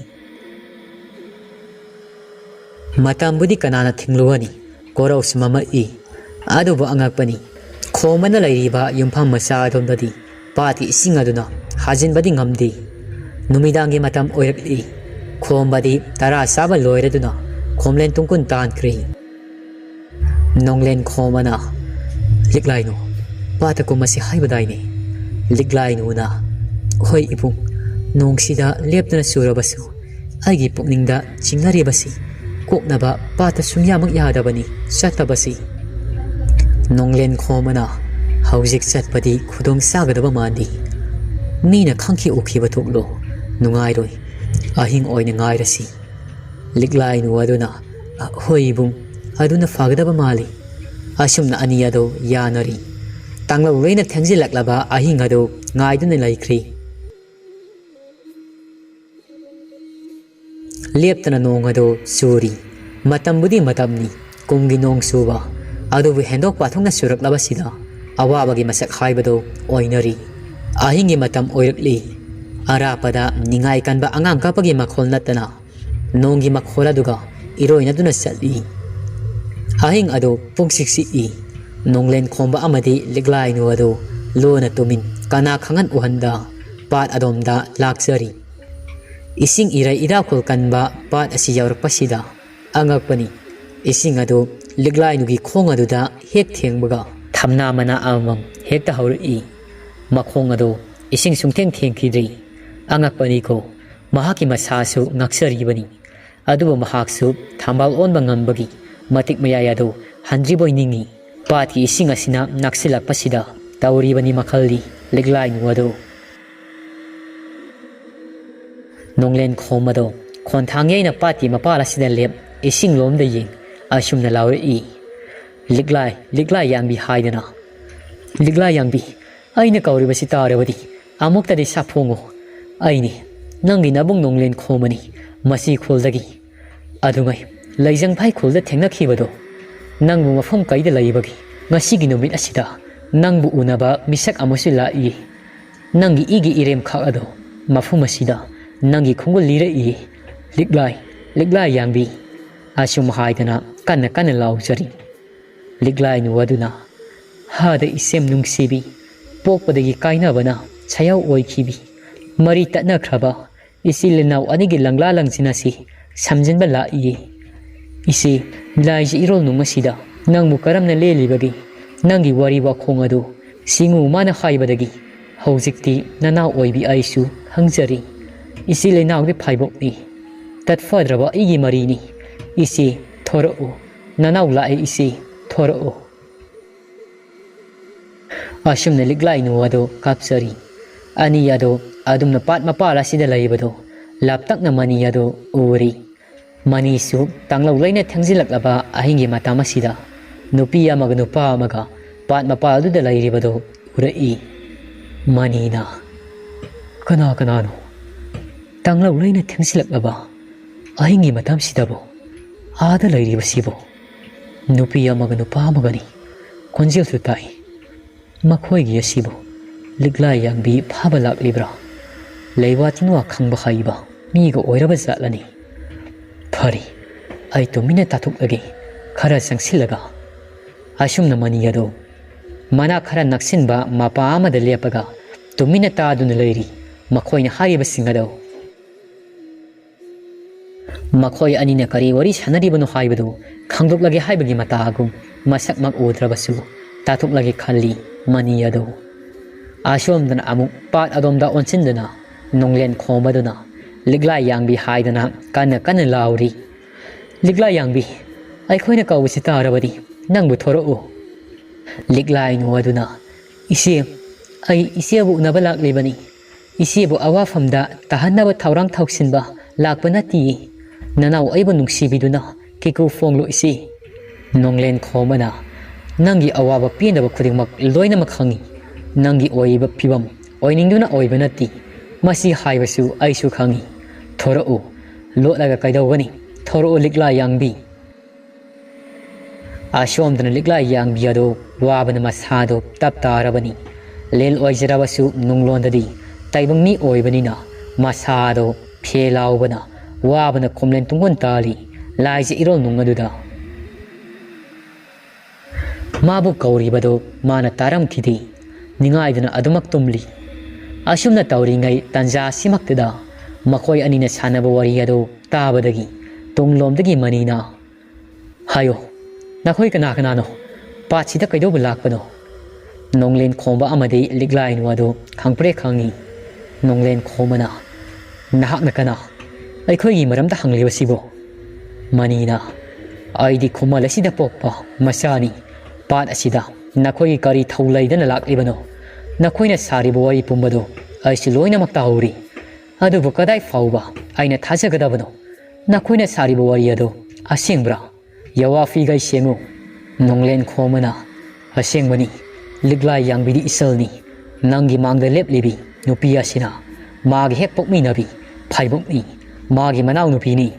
ꯃꯇꯝꯕꯨꯗꯤ ꯀꯅꯥꯅ ꯊꯤꯡꯂꯨꯒꯅꯤ? ꯀꯣꯔꯧꯁꯨ ꯃꯝꯃꯛꯏ꯫ ꯑꯗꯨꯕꯨ ꯑꯉꯛꯄꯅꯤ, ꯈꯣꯝꯕꯅ ꯂꯩꯔꯤꯕ ꯌꯨꯝꯐꯝ ꯃꯆꯥ ꯑꯗꯣꯝꯗꯗꯤ ꯄꯥꯠꯀꯤ ꯏꯁꯤꯡ ꯑꯗꯨꯅ ꯍꯥꯖꯤꯟꯕꯗꯤ ꯉꯝꯗꯦ꯫ ꯅꯨꯃꯤꯗꯥꯡꯒꯤ ꯃꯇꯝ ꯑꯣꯏꯔꯛꯂꯤ꯫ ꯈꯣꯝꯕꯗꯤ ꯇꯔꯥ ꯆꯥꯕ ꯂꯣꯏꯔꯗꯨꯅ ꯈꯣꯝꯂꯦꯟ ꯇꯨꯡꯀꯨꯟ ꯇꯥꯟꯈ꯭ꯔꯦ꯫ ꯅꯣꯡꯂꯦꯟ ꯈꯣꯝꯕꯅ, "ꯂꯤꯛꯂꯥꯏꯅꯨ, ꯄꯥꯠꯇ ꯀꯨꯝꯃꯁꯤ ꯍꯥꯏꯕꯗꯥꯏꯅꯦ?" ꯂꯤꯛꯂꯥꯏꯅꯨꯅ, "ꯍꯣꯏ ꯏꯕꯨꯡ, ꯅꯣꯡꯁꯤꯗ ꯂꯦꯞꯇꯅ ꯆꯨꯔꯕꯁꯨ ꯑꯩꯒꯤ ꯄꯨꯛꯅꯤꯡꯗ ꯆꯤꯡꯅꯔꯤꯕꯁꯤ ꯀꯣꯛꯅꯕ ꯄꯥꯠꯇ ꯁꯨꯡꯌꯥꯃꯛ ꯌꯥꯗꯕꯅꯤ ꯆꯠꯇꯕꯁꯤ꯫ ꯅꯣꯡꯂꯦꯟ ꯈꯣꯝꯕꯅ ꯍꯧꯖꯤꯛ ꯆꯠꯄꯗꯤ ꯈꯨꯗꯣꯡ ꯆꯥꯒꯗꯕ ꯃꯥꯟꯗꯦ꯫ ꯃꯤꯅ ꯈꯪꯈꯤ ꯎꯈꯤꯕ ꯊꯣꯛꯂꯣ, ꯅꯨꯡꯉꯥꯏꯔꯣꯏ꯫ ꯑꯍꯤꯡ ꯑꯣꯏꯅ ꯉꯥꯏꯔꯁꯤ꯫ ꯂꯤꯛꯂꯥꯏꯅꯨ ꯑꯗꯨꯅ, "ꯍꯣꯏ ꯏꯕꯨꯡ, ꯑꯗꯨꯅ ꯐꯒꯗꯕ ꯃꯥꯜꯂꯤ"꯫ ꯑꯁꯨꯝꯅ ꯑꯅꯤ ꯑꯗꯨ ꯌꯥꯅꯔꯤ꯫ ꯇꯥꯡꯂꯧ ꯂꯣꯏꯅ ꯊꯦꯡꯖꯤꯜꯂꯛꯂꯕ ꯑꯍꯤꯡ ꯑꯗꯨ ꯉꯥꯏꯗꯨꯅ ꯂꯩꯈ꯭ꯔꯤ꯫ ꯂꯦꯞꯇꯅ ꯅꯣꯡ ꯑꯗꯨ ꯆꯨꯔꯤ꯫ ꯃꯇꯝꯕꯨꯗꯤ ꯃꯇꯝꯅꯤ, ꯀꯨꯝꯒꯤ ꯅꯣꯡ ꯆꯨꯕ, ꯑꯗꯨꯕꯨ ꯍꯦꯟꯗꯣꯛ ꯄꯥꯊꯣꯛꯅ ꯆꯨꯔꯛꯂꯕꯁꯤꯗ ꯑꯋꯥꯕꯒꯤ ꯃꯁꯛ ꯍꯥꯏꯕꯗꯨ ꯑꯣꯏꯅꯔꯤ꯫ ꯑꯍꯤꯡꯒꯤ ꯃꯇꯝ ꯑꯣꯏꯔꯛꯂꯤ꯫ ꯑꯔꯥꯞꯄꯗ ꯅꯤꯡꯉꯥꯏ ꯀꯟꯕ ꯑꯉꯥꯡ ꯀꯞꯄꯒꯤ ꯃꯈꯣꯜ ꯅꯠꯇꯅ ꯅꯣꯡꯒꯤ ꯃꯈꯣꯜ ꯑꯗꯨꯒ ꯏꯔꯣꯏꯅꯗꯨꯅ ꯆꯠꯂꯤ꯫ ꯑꯍꯤꯡ ꯑꯗꯨ ꯄꯨꯡꯆꯤꯛ ꯆꯤꯛꯏ꯫ ꯅꯣꯡꯂꯦꯟ ꯈꯣꯝꯕ ꯑꯃꯗꯤ ꯂꯤꯛꯂꯥꯏꯅꯨ ꯑꯗꯨ ꯂꯣꯟꯅ ꯇꯨꯃꯤꯟ ꯀꯅꯥ ꯈꯪꯍꯟ ꯎꯍꯟꯗ ꯄꯥꯠ ꯑꯗꯣꯝꯗ ꯂꯥꯛꯆꯔꯤ꯫ ꯏꯁꯤꯡ ꯏꯔꯩ ꯏꯔꯥꯛꯈꯣꯜ ꯀꯟꯕ ꯄꯥꯠ ꯑꯁꯤ ꯌꯧꯔꯛꯄꯁꯤꯗ ꯑꯉꯛꯄꯅꯤ꯫ ꯏꯁꯤꯡ ꯑꯗꯨ ꯂꯤꯛꯂꯥꯏꯅꯨꯒꯤ ꯈꯣꯡ ꯑꯗꯨꯗ ꯍꯦꯛ ꯊꯦꯡꯕꯒ ꯊꯝꯅꯥ ꯃꯅꯥ ꯑꯃꯃꯝ ꯍꯦꯛꯇ ꯍꯧꯔꯛꯏ꯫ ꯃꯈꯣꯡ ꯑꯗꯨ ꯏꯁꯤꯡ ꯁꯨꯡꯊꯦꯡ ꯊꯦꯡꯈꯤꯗ꯭ꯔꯤ꯫ ꯑꯉꯛꯄꯅꯤꯀꯣ, ꯃꯍꯥꯛꯀꯤ ꯃꯁꯥꯁꯨ ꯉꯛꯆꯔꯤꯕꯅꯤ꯫ ꯑꯗꯨꯕꯨ ꯃꯍꯥꯛꯁꯨ ꯊꯝꯕꯥꯜ ꯑꯣꯟꯕ ꯉꯝꯕꯒꯤ ꯃꯇꯤꯛ ꯃꯌꯥꯏ ꯑꯗꯨ ꯍꯟꯗ꯭ꯔꯤꯕꯣꯏ ꯅꯤꯡꯏ꯫ ꯄꯥꯠꯀꯤ ꯏꯁꯤꯡ ꯑꯁꯤꯅ ꯅꯛꯁꯤꯜꯂꯛꯄꯁꯤꯗ ꯇꯧꯔꯤꯕꯅꯤ ꯃꯈꯜꯗꯤ ꯂꯤꯛꯂꯥꯏꯅꯨ ꯑꯗꯨ꯫ ꯅꯣꯡꯂꯦꯟ ꯈꯣꯝ ꯑꯗꯣ ꯈꯣꯟꯊꯥꯡ ꯌꯩꯅ ꯄꯥꯠꯀꯤ ꯃꯄꯥꯜ ꯑꯁꯤꯗ ꯂꯦꯞ, ꯏꯁꯤꯡ ꯂꯣꯝꯗ ꯌꯦꯡ, ꯑꯁꯨꯝꯅ ꯂꯥꯎꯔꯛꯏ, "ꯂꯤꯛꯂꯥꯏ, ꯂꯤꯛꯂꯥꯏ ꯌꯥꯡꯕꯤ" ꯍꯥꯏꯗꯅ꯫ "ꯂꯤꯛꯂꯥꯏ ꯌꯥꯡꯕꯤ, ꯑꯩꯅ ꯀꯧꯔꯤꯕꯁꯤ ꯇꯥꯔꯕꯗꯤ ꯑꯃꯨꯛꯇꯗꯤ ꯁꯥꯐꯣꯡꯉꯨ꯫ ꯑꯩꯅꯤ, ꯅꯪꯒꯤ ꯅꯕꯨꯡ ꯅꯣꯡꯂꯦꯟ ꯈꯣꯝꯕꯅꯤ, ꯃꯁꯤ ꯈꯨꯜꯗꯒꯤ꯫ ꯑꯗꯨꯉꯩ ꯂꯩꯖꯪꯐꯥꯏ ꯈꯨꯜꯗ ꯊꯦꯡꯅꯈꯤꯕꯗꯣ, ꯅꯪꯕꯨ ꯃꯐꯝ ꯀꯩꯗ ꯂꯩꯕꯒꯦ? ꯉꯁꯤꯒꯤ ꯅꯨꯃꯤꯠ ꯑꯁꯤꯗ ꯅꯪꯕꯨ ꯎꯅꯕ ꯃꯤꯁꯛ ꯑꯃꯁꯨ ꯂꯥꯛꯏ꯫ ꯅꯪꯒꯤ ꯏꯒꯤ ꯏꯔꯦꯝꯈꯥꯛ ꯑꯗꯣ ꯃꯐꯝ ꯑꯁꯤꯗ ꯅꯪꯒꯤ ꯈꯣꯡꯒꯨꯜ ꯂꯤꯔꯛꯏ꯫ ꯂꯤꯛꯂꯥꯏ, ꯂꯤꯛꯂꯥꯏ ꯌꯥꯡꯕꯤ"꯫ ꯑꯁꯨꯝ ꯍꯥꯏꯗꯅ ꯀꯟꯅ ꯀꯟꯅ ꯂꯥꯎꯖꯔꯤ꯫ ꯂꯤꯛꯂꯥꯏꯅꯨ ꯑꯗꯨꯅ, "ꯍꯥꯗ ꯏꯁꯦꯝ ꯅꯨꯡꯁꯤꯕꯤ, ꯄꯣꯛꯄꯗꯒꯤ ꯀꯥꯏꯅꯕꯅ ꯁꯌꯥꯎ ꯑꯣꯏꯈꯤꯕꯤ, ꯃꯔꯤ ꯇꯠꯅꯈ꯭ꯔꯕ ꯏꯆꯤꯜ ꯏꯅꯥꯎ ꯑꯅꯤꯒꯤ ꯂꯪꯂꯥ ꯂꯪꯖꯤꯟ ꯑꯁꯤ ꯁꯝꯖꯤꯟꯕ ꯂꯥꯛꯏ꯫ ꯏꯆꯦ, ꯂꯥꯏꯖ ꯏꯔꯣꯜ ꯅꯨꯡ ꯑꯁꯤꯗ ꯅꯪꯕꯨ ꯀꯔꯝꯅ ꯂꯦꯜꯂꯤꯕꯒꯦ? ꯅꯪꯒꯤ ꯋꯥꯔꯤ ꯋꯥꯈꯣꯡ ꯑꯗꯨ ꯁꯤꯡꯉꯨ ꯃꯥꯅ ꯍꯥꯏꯕꯗꯒꯤ ꯍꯧꯖꯤꯛꯇꯤ ꯅꯅꯥꯎ ꯑꯣꯏꯕꯤ ꯑꯩꯁꯨ ꯈꯪꯖꯔꯤ꯫ ꯏꯆꯤꯜ ꯏꯅꯥꯎꯒꯤ ꯐꯥꯏꯕꯣꯛꯅꯤ꯫ ꯇꯠꯐꯗ꯭ꯔꯕ ꯑꯩꯒꯤ ꯃꯔꯤꯅꯤ꯫ ꯏꯆꯦ, ꯊꯣꯔꯛꯎ꯫ ꯅꯅꯥꯎ ꯂꯥꯛꯑꯦ ꯏꯆꯦ, ꯊꯣꯔꯛꯎ꯫ ꯑꯁꯨꯝꯅ ꯂꯤꯛꯂꯥꯏꯅꯨ ꯑꯗꯨ ꯀꯥꯞꯆꯔꯤ꯫ ꯑꯅꯤ ꯑꯗꯨ ꯑꯗꯨꯝꯅ ꯄꯥꯠ ꯃꯄꯥꯜ ꯑꯁꯤꯗ ꯂꯩꯕꯗꯨ ꯂꯥꯞꯇꯛꯅ ꯃꯅꯤ ꯑꯗꯨ ꯎꯔꯤ꯫ ꯃꯅꯤꯁꯨ ꯇꯥꯡꯂꯧ ꯂꯩꯅ ꯊꯦꯡꯖꯤꯜꯂꯛꯂꯕ ꯑꯍꯤꯡꯒꯤ ꯃꯇꯝ ꯑꯁꯤꯗ ꯅꯨꯄꯤ ꯑꯃꯒ ꯅꯨꯄꯥ ꯑꯃꯒ ꯄꯥꯠ ꯃꯄꯥꯜꯗꯨꯗ ꯂꯩꯔꯤꯕꯗꯨ ꯎꯔꯛꯏ꯫ ꯃꯅꯤꯅ, "ꯀꯅꯥ ꯀꯅꯥꯅꯣ ꯇꯥꯡꯂꯧ ꯂꯩꯅ ꯊꯦꯡꯖꯤꯜꯂꯛꯂꯕ ꯑꯍꯤꯡꯒꯤ ꯃꯇꯝꯁꯤꯗꯕꯨ ꯑꯥꯗ ꯂꯩꯔꯤꯕꯁꯤꯕꯨ?" ꯅꯨꯄꯤ ꯑꯃꯒ ꯅꯨꯄꯥ ꯑꯃꯒꯅꯤ꯫ ꯈꯣꯟꯖꯦꯜꯁꯨ ꯇꯥꯏ꯫ ꯃꯈꯣꯏꯒꯤ ꯑꯁꯤꯕꯨ ꯂꯤꯛꯂꯥ ꯌꯥꯡꯕꯤ ꯐꯥꯕ ꯂꯥꯛꯂꯤꯕ꯭ꯔꯥ? ꯂꯩꯋꯥ ꯇꯤꯟꯋꯥ ꯈꯪꯕ ꯍꯩꯕ ꯃꯤꯒ ꯑꯣꯏꯔꯕ ꯖꯥꯠꯂꯅꯤ꯫ ꯐꯔꯦ, ꯑꯩ ꯇꯨꯃꯤꯟꯅ ꯇꯥꯊꯣꯛꯂꯒꯦ, ꯈꯔ ꯆꯪꯁꯤꯜꯂꯒ꯫ ꯑꯁꯨꯝꯅ ꯃꯅꯤ ꯑꯗꯨ ꯃꯅꯥꯛ ꯈꯔ ꯅꯛꯁꯤꯟꯕ ꯃꯄꯥ ꯑꯃꯗ ꯂꯦꯞꯄꯒ ꯇꯨꯃꯤꯟꯅ ꯇꯥꯗꯨꯅ ꯂꯩꯔꯤ꯫ ꯃꯈꯣꯏꯅ ꯍꯥꯏꯔꯤꯕꯁꯤꯡ ꯑꯗꯨ ꯃꯈꯣꯏ ꯑꯅꯤꯅ ꯀꯔꯤ ꯋꯥꯔꯤ ꯁꯥꯟꯅꯔꯤꯕꯅꯣ ꯍꯥꯏꯕꯗꯨ ꯈꯪꯗꯣꯛꯂꯒꯦ ꯍꯥꯏꯕꯒꯤ ꯃꯇꯥꯒꯨꯝ ꯃꯁꯛꯃꯛ ꯎꯗ꯭ꯔꯕꯁꯨ ꯇꯥꯊꯣꯛꯂꯒꯦ ꯈꯜꯂꯤ ꯃꯅꯤ ꯑꯗꯨ꯫ ꯑꯁꯣꯝꯗꯅ ꯑꯃꯨꯛ ꯄꯥꯠ ꯑꯗꯣꯝꯗ ꯑꯣꯟꯁꯤꯟꯗꯨꯅ ꯅꯣꯡꯂꯦꯟ ꯈꯣꯝꯕꯗꯨꯅ ꯂꯤꯛꯂꯥ ꯌꯥꯡꯕꯤ ꯍꯥꯏꯗꯅ ꯀꯟꯅ ꯀꯟꯅ ꯂꯥꯎꯔꯤ꯫ "ꯂꯤꯛꯂꯥ ꯌꯥꯡꯕꯤ, ꯑꯩꯈꯣꯏꯅ ꯀꯧꯕꯁꯤ ꯇꯥꯔꯕꯗꯤ ꯅꯪꯕꯨ ꯊꯣꯔꯛꯎ꯫" ꯂꯤꯛꯂꯥꯏꯅꯨ ꯑꯗꯨꯅ, "ꯏꯆꯦ, ꯑꯩ ꯏꯆꯦꯕꯨ ꯎꯅꯕ ꯂꯥꯛꯂꯤꯕꯅꯤ꯫ ꯏꯆꯦꯕꯨ ꯑꯋꯥꯐꯝꯗ ꯇꯥꯍꯟꯅꯕ ꯊꯧꯔꯥꯡ ꯊꯧꯁꯤꯟꯕ ꯂꯥꯛꯄ ꯅꯠꯇꯤꯌꯦ꯫ ꯅꯅꯥꯎ ꯑꯩꯕꯨ ꯅꯨꯡꯁꯤꯕꯤꯗꯨꯅ ꯀꯦꯀꯨ ꯐꯣꯡꯂꯣ ꯏꯆꯦ꯫" ꯅꯣꯡꯂꯦꯟ ꯈꯣꯝꯕꯅ, "ꯅꯪꯒꯤ ꯑꯋꯥꯕ ꯄꯦꯟꯗꯕ ꯈꯨꯗꯤꯡꯃꯛ ꯂꯣꯏꯅꯃꯛ ꯈꯪꯏ꯫ ꯅꯪꯒꯤ ꯑꯣꯏꯔꯤꯕ ꯐꯤꯕꯝ ꯑꯣꯏꯅꯤꯡꯗꯨꯅ ꯑꯣꯏꯕ ꯅꯠꯇꯦ꯫ ꯃꯁꯤ ꯍꯥꯏꯕꯁꯨ ꯑꯩꯁꯨ ꯈꯪꯏ꯫ ꯊꯣꯔꯛꯎ꯫ ꯂꯣꯠꯂꯒ ꯀꯩꯗꯧꯒꯅꯤ? ꯊꯣꯔꯛꯎ ꯂꯤꯛꯂꯥ ꯌꯥꯡꯕꯤ꯫" ꯑꯁꯣꯝꯗꯅ ꯂꯤꯛꯂꯥ ꯌꯥꯡꯕꯤ ꯑꯗꯨ ꯋꯥꯕꯅ ꯃꯁꯥꯗꯨ ꯇꯞ ꯇꯥꯔꯕꯅꯤ꯫ ꯂꯤꯜ ꯑꯣꯏꯖꯔꯕꯁꯨ ꯅꯨꯡꯂꯣꯟꯗꯗꯤ ꯇꯥꯏꯕꯪ ꯃꯤ ꯑꯣꯏꯕꯅꯤꯅ ꯃꯁꯥꯗꯨ ꯐꯦ ꯂꯥꯎꯕꯅ ꯋꯥꯕꯅ ꯈꯣꯝꯂꯦꯟ ꯇꯨꯡꯒꯣꯟ ꯇꯥꯜꯂꯤ꯫ ꯂꯥꯏꯖ ꯏꯔꯣꯜ ꯅꯨꯡ ꯑꯗꯨꯗ ꯃꯥꯕꯨ ꯀꯧꯔꯤꯕꯗꯨ ꯃꯥꯅ ꯇꯥꯔꯝꯈꯤꯗꯦ꯫ ꯅꯤꯡꯉꯥꯏꯗꯨꯅ ꯑꯗꯨꯃꯛ ꯇꯨꯝꯂꯤ꯫ ꯑꯁꯨꯝꯅ ꯇꯧꯔꯤꯉꯩ ꯇꯟꯖꯥ ꯑꯁꯤꯃꯛꯇꯗ ꯃꯈꯣꯏ ꯑꯅꯤꯅ ꯁꯥꯟꯅꯕ ꯋꯥꯔꯤ ꯑꯗꯨ ꯇꯥꯕꯗꯒꯤ ꯇꯨꯡꯂꯣꯝꯗꯒꯤ ꯃꯅꯤꯅ, "ꯍꯥꯏꯌꯣ, ꯅꯈꯣꯏ ꯀꯅꯥ ꯀꯅꯥꯅꯣ? ꯄꯥꯠꯁꯤꯗ ꯀꯩꯗꯧꯕ ꯂꯥꯛꯄꯅꯣ?" ꯅꯣꯡꯂꯦꯟ ꯈꯣꯝꯕ ꯑꯃꯗꯤ ꯂꯤꯛꯂꯥꯏꯅꯨ ꯑꯗꯨ ꯈꯪꯄ꯭ꯔꯦ ꯈꯪꯏ꯫ ꯅꯣꯡꯂꯦꯟ ꯈꯣꯝꯕꯅ, "ꯅꯍꯥꯛꯅ ꯀꯅꯥ? ꯑꯩꯈꯣꯏꯒꯤ ꯃꯔꯝꯗ ꯍꯪꯂꯤꯕꯁꯤꯕꯨ? ꯃꯅꯤꯅ, ꯑꯩꯗꯤ ꯈꯨꯃꯜ ꯑꯁꯤꯗ ꯄꯣꯛꯄ ꯃꯆꯥꯅꯤ꯫ ꯄꯥꯠ ꯑꯁꯤꯗ ꯅꯈꯣꯏꯒꯤ ꯀꯔꯤ ꯊꯧ ꯂꯩꯗꯅ ꯂꯥꯛꯂꯤꯕꯅꯣ? ꯅꯈꯣꯏꯅ ꯁꯥꯔꯤꯕ ꯋꯥꯔꯤ ꯄꯨꯝꯕꯗꯨ ꯑꯩꯁꯨ ꯂꯣꯏꯅꯃꯛ ꯇꯥꯍꯧꯔꯤ꯫ ꯑꯗꯨꯕꯨ ꯀꯗꯥꯏ ꯐꯥꯎꯕ ꯑꯩꯅ ꯊꯥꯖꯒꯗꯕꯅꯣ? ꯅꯈꯣꯏꯅ ꯁꯥꯔꯤꯕ ꯋꯥꯔꯤ ꯑꯗꯨ ꯑꯁꯦꯡꯕ꯭ꯔꯥ? ꯌꯋꯥꯐꯤꯒꯩ ꯁꯦꯡꯉꯨ꯫ ꯅꯣꯡꯂꯦꯟ ꯈꯣꯝꯕꯅ, ꯑꯁꯦꯡꯕꯅꯤ, ꯂꯤꯛꯂꯥꯏ ꯌꯥꯡꯕꯤꯗꯤ ꯏꯆꯜꯅꯤ꯫ ꯅꯪꯒꯤ ꯃꯥꯡꯗ ꯂꯦꯞꯂꯤꯕꯤ ꯅꯨꯄꯤ ꯑꯁꯤꯅ ꯃꯥꯒꯤ ꯍꯦꯛ ꯄꯣꯛꯃꯤꯟꯅꯕꯤ ꯐꯥꯏꯕꯣꯛꯅꯤ꯫ ꯃꯥꯒꯤ ꯃꯅꯥꯎꯅꯨꯄꯤꯅꯤ꯫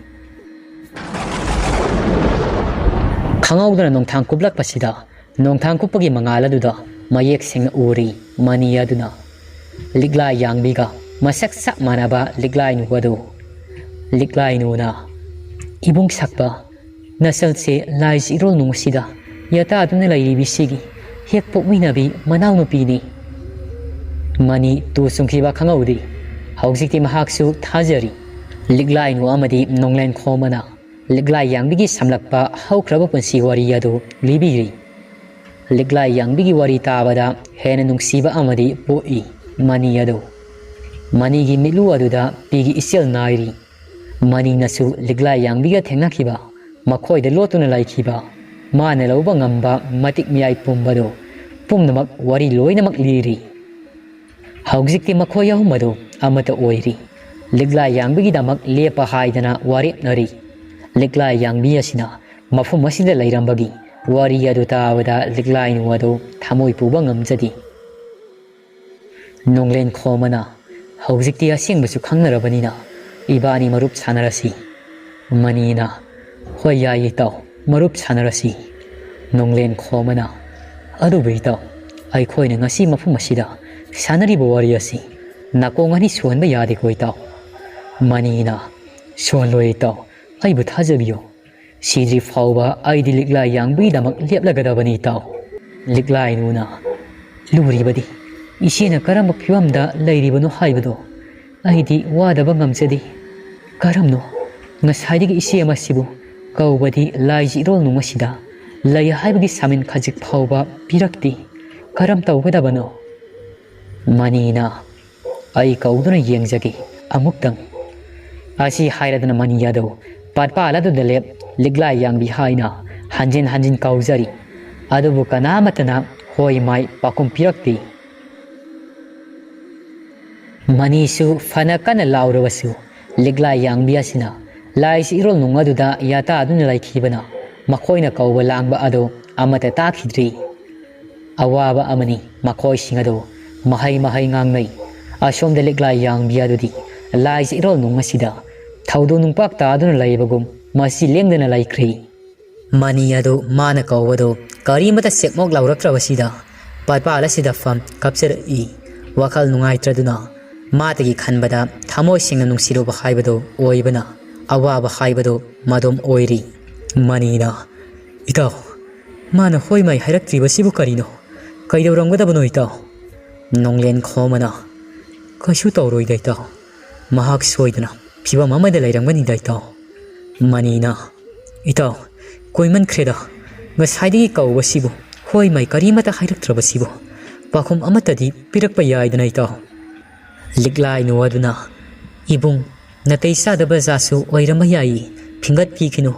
ꯈꯪꯍꯧꯗꯅ ꯅꯣꯡꯊꯥꯡ ꯀꯨꯞꯂꯛꯄꯁꯤꯗ ꯅꯣꯡꯊꯥꯡ ꯀꯨꯞꯄꯒꯤ ꯃꯉꯥꯜ ꯑꯗꯨꯗ ꯃꯌꯦꯛ ꯁꯦꯡꯅ ꯎꯔꯤ ꯃꯅꯤ ꯑꯗꯨꯅ ꯂꯤꯛꯂꯥꯏ ꯌꯥꯡꯕꯤꯒ ꯃꯁꯛ ꯆꯞ ꯃꯥꯟꯅꯕ ꯂꯤꯛꯂꯥꯏꯅꯨ ꯑꯗꯨ꯫ ꯂꯤꯛꯂꯥꯏꯅꯨꯅ, "ꯏꯕꯨꯡ ꯁꯛꯄ, ꯅꯆꯜꯁꯦ ꯂꯥꯏꯁꯤ ꯏꯔꯣꯜ ꯅꯨꯡꯁꯤꯗ ꯌꯇꯥꯗꯨꯅ ꯂꯩꯔꯤꯕꯤꯁꯤꯒꯤ ꯍꯦꯛ ꯄꯣꯛꯃꯤꯟꯅꯕꯤ ꯃꯅꯥꯎꯅꯨꯄꯤꯅꯤ꯫" ꯃꯅꯤ ꯇꯨ ꯆꯨꯡꯈꯤꯕ ꯈꯪꯍꯧꯗꯦ꯫ ꯍꯧꯖꯤꯛꯇꯤ ꯃꯍꯥꯛꯁꯨ ꯊꯥꯖꯔꯤ꯫ ꯂꯤꯛꯂꯥꯏꯅꯨ ꯑꯃꯗꯤ ꯅꯣꯡꯂꯦꯟ ꯈꯣꯝꯕꯅ ꯂꯤꯛꯂꯥꯏ ꯌꯥꯡꯕꯤꯒꯤ ꯁꯝꯂꯛꯄ ꯍꯧꯈ꯭ꯔꯕ ꯄꯨꯟꯁꯤ ꯋꯥꯔꯤ ꯑꯗꯨ ꯂꯤꯕꯤꯔꯤ꯫ ꯂꯤꯛꯂꯥꯏ ꯌꯥꯡꯕꯤꯒꯤ ꯋꯥꯔꯤ ꯇꯥꯕꯗ ꯍꯦꯟꯅ ꯅꯨꯡꯁꯤꯕ ꯑꯃꯗꯤ ꯄꯣꯛꯏ꯫ ꯃꯅꯤ ꯑꯗꯨ, ꯃꯅꯤꯒꯤ ꯃꯤꯠꯂꯨ ꯑꯗꯨꯗ ꯄꯤꯒꯤ ꯏꯆꯦꯜ ꯅꯥꯏꯔꯤ꯫ ꯃꯅꯤꯅꯁꯨ ꯂꯤꯛꯂꯥꯏ ꯌꯥꯡꯕꯤꯒ ꯊꯦꯡꯅꯈꯤꯕ, ꯃꯈꯣꯏꯗ ꯂꯣꯠꯇꯨꯅ ꯂꯩꯈꯤꯕ, ꯃꯥꯅ ꯂꯧꯕ ꯉꯝꯕ ꯃꯇꯤꯛ ꯃꯌꯥꯏ ꯄꯨꯝꯕꯗꯨ ꯄꯨꯝꯅꯃꯛ ꯋꯥꯔꯤ ꯂꯣꯏꯅꯃꯛ ꯂꯤꯔꯤ꯫ ꯍꯧꯖꯤꯛꯇꯤ ꯃꯈꯣꯏ ꯑꯍꯨꯝ ꯑꯗꯨ ꯑꯃꯠꯇ ꯑꯣꯏꯔꯤ꯫ ꯂꯤꯛꯂꯥꯏ ꯌꯥꯡꯕꯤꯒꯤꯗꯃꯛ ꯂꯦꯞꯄ ꯍꯥꯏꯗꯅ ꯋꯥꯔꯦꯞꯅꯔꯤ꯫ ꯂꯤꯛꯂꯥꯏ ꯌꯥꯡꯕꯤ ꯑꯁꯤꯅ ꯃꯐꯝ ꯑꯁꯤꯗ ꯂꯩꯔꯝꯕꯒꯤ ꯋꯥꯔꯤ ꯑꯗꯨ ꯇꯥꯕꯗ ꯂꯤꯛꯂꯥꯏꯅꯨ ꯑꯗꯨ ꯊꯃꯣꯏ ꯄꯨꯕ ꯉꯝꯖꯗꯦ꯫ ꯅꯣꯡꯂꯦꯟ ꯈꯣꯝꯕꯅ, "ꯍꯧꯖꯤꯛꯇꯤ ꯑꯁꯦꯡꯕꯁꯨ ꯈꯪꯅꯔꯕꯅꯤꯅ ꯏꯕꯥꯅꯤ ꯃꯔꯨꯞ ꯁꯥꯟꯅꯔꯁꯤ꯫" ꯃꯅꯤꯅ, "ꯍꯣꯏ, ꯌꯥꯏꯌꯦ ꯏꯇꯥꯎ, ꯃꯔꯨꯞ ꯁꯥꯟꯅꯔꯁꯤ꯫" ꯅꯣꯡꯂꯦꯟ ꯈꯣꯝꯕꯅ, "ꯑꯗꯨꯕꯨ ꯏꯇꯥꯎ, ꯑꯩꯈꯣꯏꯅ ꯉꯁꯤ ꯃꯐꯝ ꯑꯁꯤꯗ ꯁꯥꯟꯅꯔꯤꯕ ꯋꯥꯔꯤ ꯑꯁꯤ ꯅꯥꯀꯣꯡ ꯑꯅꯤ ꯁꯨꯍꯟꯕ ꯌꯥꯗꯦꯀꯣ ꯏꯇꯥꯎ?" ꯃꯅꯤꯅ, "ꯁꯨꯍꯜꯂꯣꯏ ꯏꯇꯥꯎ, ꯑꯩꯕꯨ ꯊꯥꯖꯕꯤꯌꯨ꯫ ꯁꯤꯗ꯭ꯔꯤ ꯐꯥꯎꯕ ꯑꯩꯗꯤ ꯂꯤꯛꯂꯥꯏ ꯌꯥꯡꯕꯒꯤꯗꯃꯛ ꯂꯦꯞꯂꯒꯗꯕꯅꯤ ꯏꯇꯥꯎ꯫" ꯂꯤꯛꯂꯥꯏꯅꯨꯅ, "ꯂꯨꯔꯤꯕꯗꯤ ꯏꯆꯦꯅ ꯀꯔꯝꯕ ꯐꯤꯕꯝꯗ ꯂꯩꯔꯤꯕꯅꯣ ꯍꯥꯏꯕꯗꯣ ꯑꯩꯗꯤ ꯋꯥꯗꯕ ꯉꯝꯖꯗꯦ꯫ ꯀꯔꯝꯅꯣ ꯉꯁꯥꯏꯗꯒꯤ ꯏꯆꯦ ꯑꯃꯁꯤꯕꯨ ꯀꯧꯕꯗꯤ ꯂꯥꯏꯁꯤ ꯏꯔꯣꯜ ꯅꯨꯡ ꯑꯁꯤꯗ ꯂꯩ ꯍꯥꯏꯕꯒꯤ ꯁꯥꯃꯤꯟ ꯈꯖꯤꯛ ꯐꯥꯎꯕ ꯄꯤꯔꯛꯇꯦ꯫ ꯀꯔꯝ ꯇꯧꯒꯗꯕꯅꯣ?" ꯃꯅꯤꯅ, "ꯑꯩ ꯀꯧꯗꯨꯅ ꯌꯦꯡꯖꯒꯦ ꯑꯃꯨꯛꯇꯪ꯫" ꯑꯁꯤ ꯍꯥꯏꯔꯗꯨꯅ ꯃꯅꯤ ꯑꯗꯨ ꯄꯥꯠꯄꯥꯜ ꯑꯗꯨꯗ ꯂꯦꯞ, ꯂꯤꯛꯂꯥꯏ ꯌꯥꯡꯕꯤ ꯍꯥꯏꯅ ꯍꯟꯖꯤꯟ ꯍꯟꯖꯤꯟ ꯀꯧꯖꯔꯤ꯫ ꯑꯗꯨꯕꯨ ꯀꯅꯥꯃꯠꯇꯅ ꯍꯣꯏ ꯃꯥꯏ ꯄꯥꯎꯈꯨꯝ ꯄꯤꯔꯛꯇꯦ꯫ ꯃꯅꯤꯁꯨ ꯐꯅ ꯀꯟꯅ ꯂꯥꯎꯔꯕꯁꯨ, ꯂꯤꯛꯂꯥꯏ ꯌꯥꯡꯕꯤ ꯑꯁꯤꯅ ꯂꯥꯏꯁꯤ ꯏꯔꯣꯜ ꯅꯨꯡ ꯑꯗꯨꯗ ꯌꯥꯇꯥꯗꯨꯅ ꯂꯩꯈꯤꯕꯅ, ꯃꯈꯣꯏꯅ ꯀꯧꯕ ꯂꯥꯡꯕ ꯑꯗꯨ ꯑꯃꯠꯇ ꯇꯥꯈꯤꯗ꯭ꯔꯤ꯫ ꯑꯋꯥꯕ ꯑꯃꯅꯤ ꯃꯈꯣꯏꯁꯤꯡ ꯑꯗꯨ ꯃꯍꯩ ꯃꯍꯩ ꯉꯥꯡꯅꯩ꯫ ꯑꯁꯣꯝꯗ ꯂꯤꯛꯂꯥꯏ ꯌꯥꯡꯕꯤ ꯑꯗꯨꯗꯤ ꯂꯥꯏꯁꯤ ꯏꯔꯣꯜ ꯅꯨꯡ ꯑꯁꯤꯗ ꯊꯧꯗꯣꯛ ꯅꯨꯡꯄꯥꯛ ꯇꯥꯗꯨꯅ ꯂꯩꯕꯒꯨꯝ ꯃꯁꯤ ꯂꯦꯡꯗꯅ ꯂꯩꯈ꯭ꯔꯤ꯫ ꯃꯅꯤ ꯑꯗꯨ ꯃꯥꯅ ꯀꯧꯕꯗꯨ ꯀꯔꯤꯃꯠꯇ ꯁꯦꯛꯃꯣꯛ ꯂꯥꯎꯔꯛꯇ꯭ꯔꯕꯁꯤꯗ, ꯄꯥꯠꯄꯥꯜ ꯑꯁꯤꯗ ꯐꯝ ꯀꯞꯆꯔꯛꯏ꯫ ꯋꯥꯈꯜ ꯅꯨꯡꯉꯥꯏꯇ꯭ꯔꯗꯨꯅ, ꯃꯥꯇꯒꯤ ꯈꯟꯕꯗ ꯊꯃꯣꯏ ꯁꯦꯡꯅ ꯅꯨꯡꯁꯤꯔꯨꯕ ꯍꯥꯏꯕꯗꯨ ꯑꯣꯏꯕꯅ, ꯑꯋꯥꯕ ꯍꯥꯏꯕꯗꯨ ꯃꯗꯨꯝ ꯑꯣꯏꯔꯤ꯫ ꯃꯅꯤꯅ, "ꯏꯇꯥꯎ, ꯃꯥꯅ ꯍꯣꯏ ꯃꯥꯏ ꯍꯥꯏꯔꯛꯇ꯭ꯔꯤꯕꯁꯤꯕꯨ ꯀꯔꯤꯅꯣ? ꯀꯩꯗꯧꯔꯝꯒꯗꯕꯅꯣ ꯏꯇꯥꯎ?" ꯅꯣꯡꯂꯦꯟ ꯈꯣꯝꯕꯅ, "ꯀꯩꯁꯨ ꯇꯧꯔꯣꯏꯗ ꯏꯇꯥꯎ, ꯃꯍꯥꯛ ꯁꯣꯏꯗꯅ ꯐꯤꯕꯝ ꯑꯃꯗ ꯂꯩꯔꯝꯒꯅꯤꯗ ꯏꯇꯥꯎ꯫" ꯃꯅꯤꯅ, "ꯏꯇꯥꯎ, ꯀꯨꯏꯃꯟꯈ꯭ꯔꯦꯗ ꯉꯁꯥꯏꯗꯒꯤ ꯀꯧꯕꯁꯤꯕꯨ, ꯍꯣꯏ ꯃꯥꯏ ꯀꯔꯤꯃꯠꯇ ꯍꯥꯏꯔꯛꯇ꯭ꯔꯕꯁꯤꯕꯨ꯫ ꯄꯥꯎꯈꯨꯝ ꯑꯃꯠꯇꯗꯤ ꯄꯤꯔꯛꯄ ꯌꯥꯏꯗꯅ ꯏꯇꯥꯎ?" ꯂꯤꯛꯂꯥꯏꯅꯨ ꯑꯗꯨꯅ, "ꯏꯕꯨꯡ, ꯅꯥꯇꯩ ꯆꯥꯗꯕ ꯖꯥꯠꯁꯨ ꯑꯣꯏꯔꯝꯕ ꯌꯥꯏ, ꯐꯤꯡꯒꯠꯄꯤꯈꯤꯅꯨ,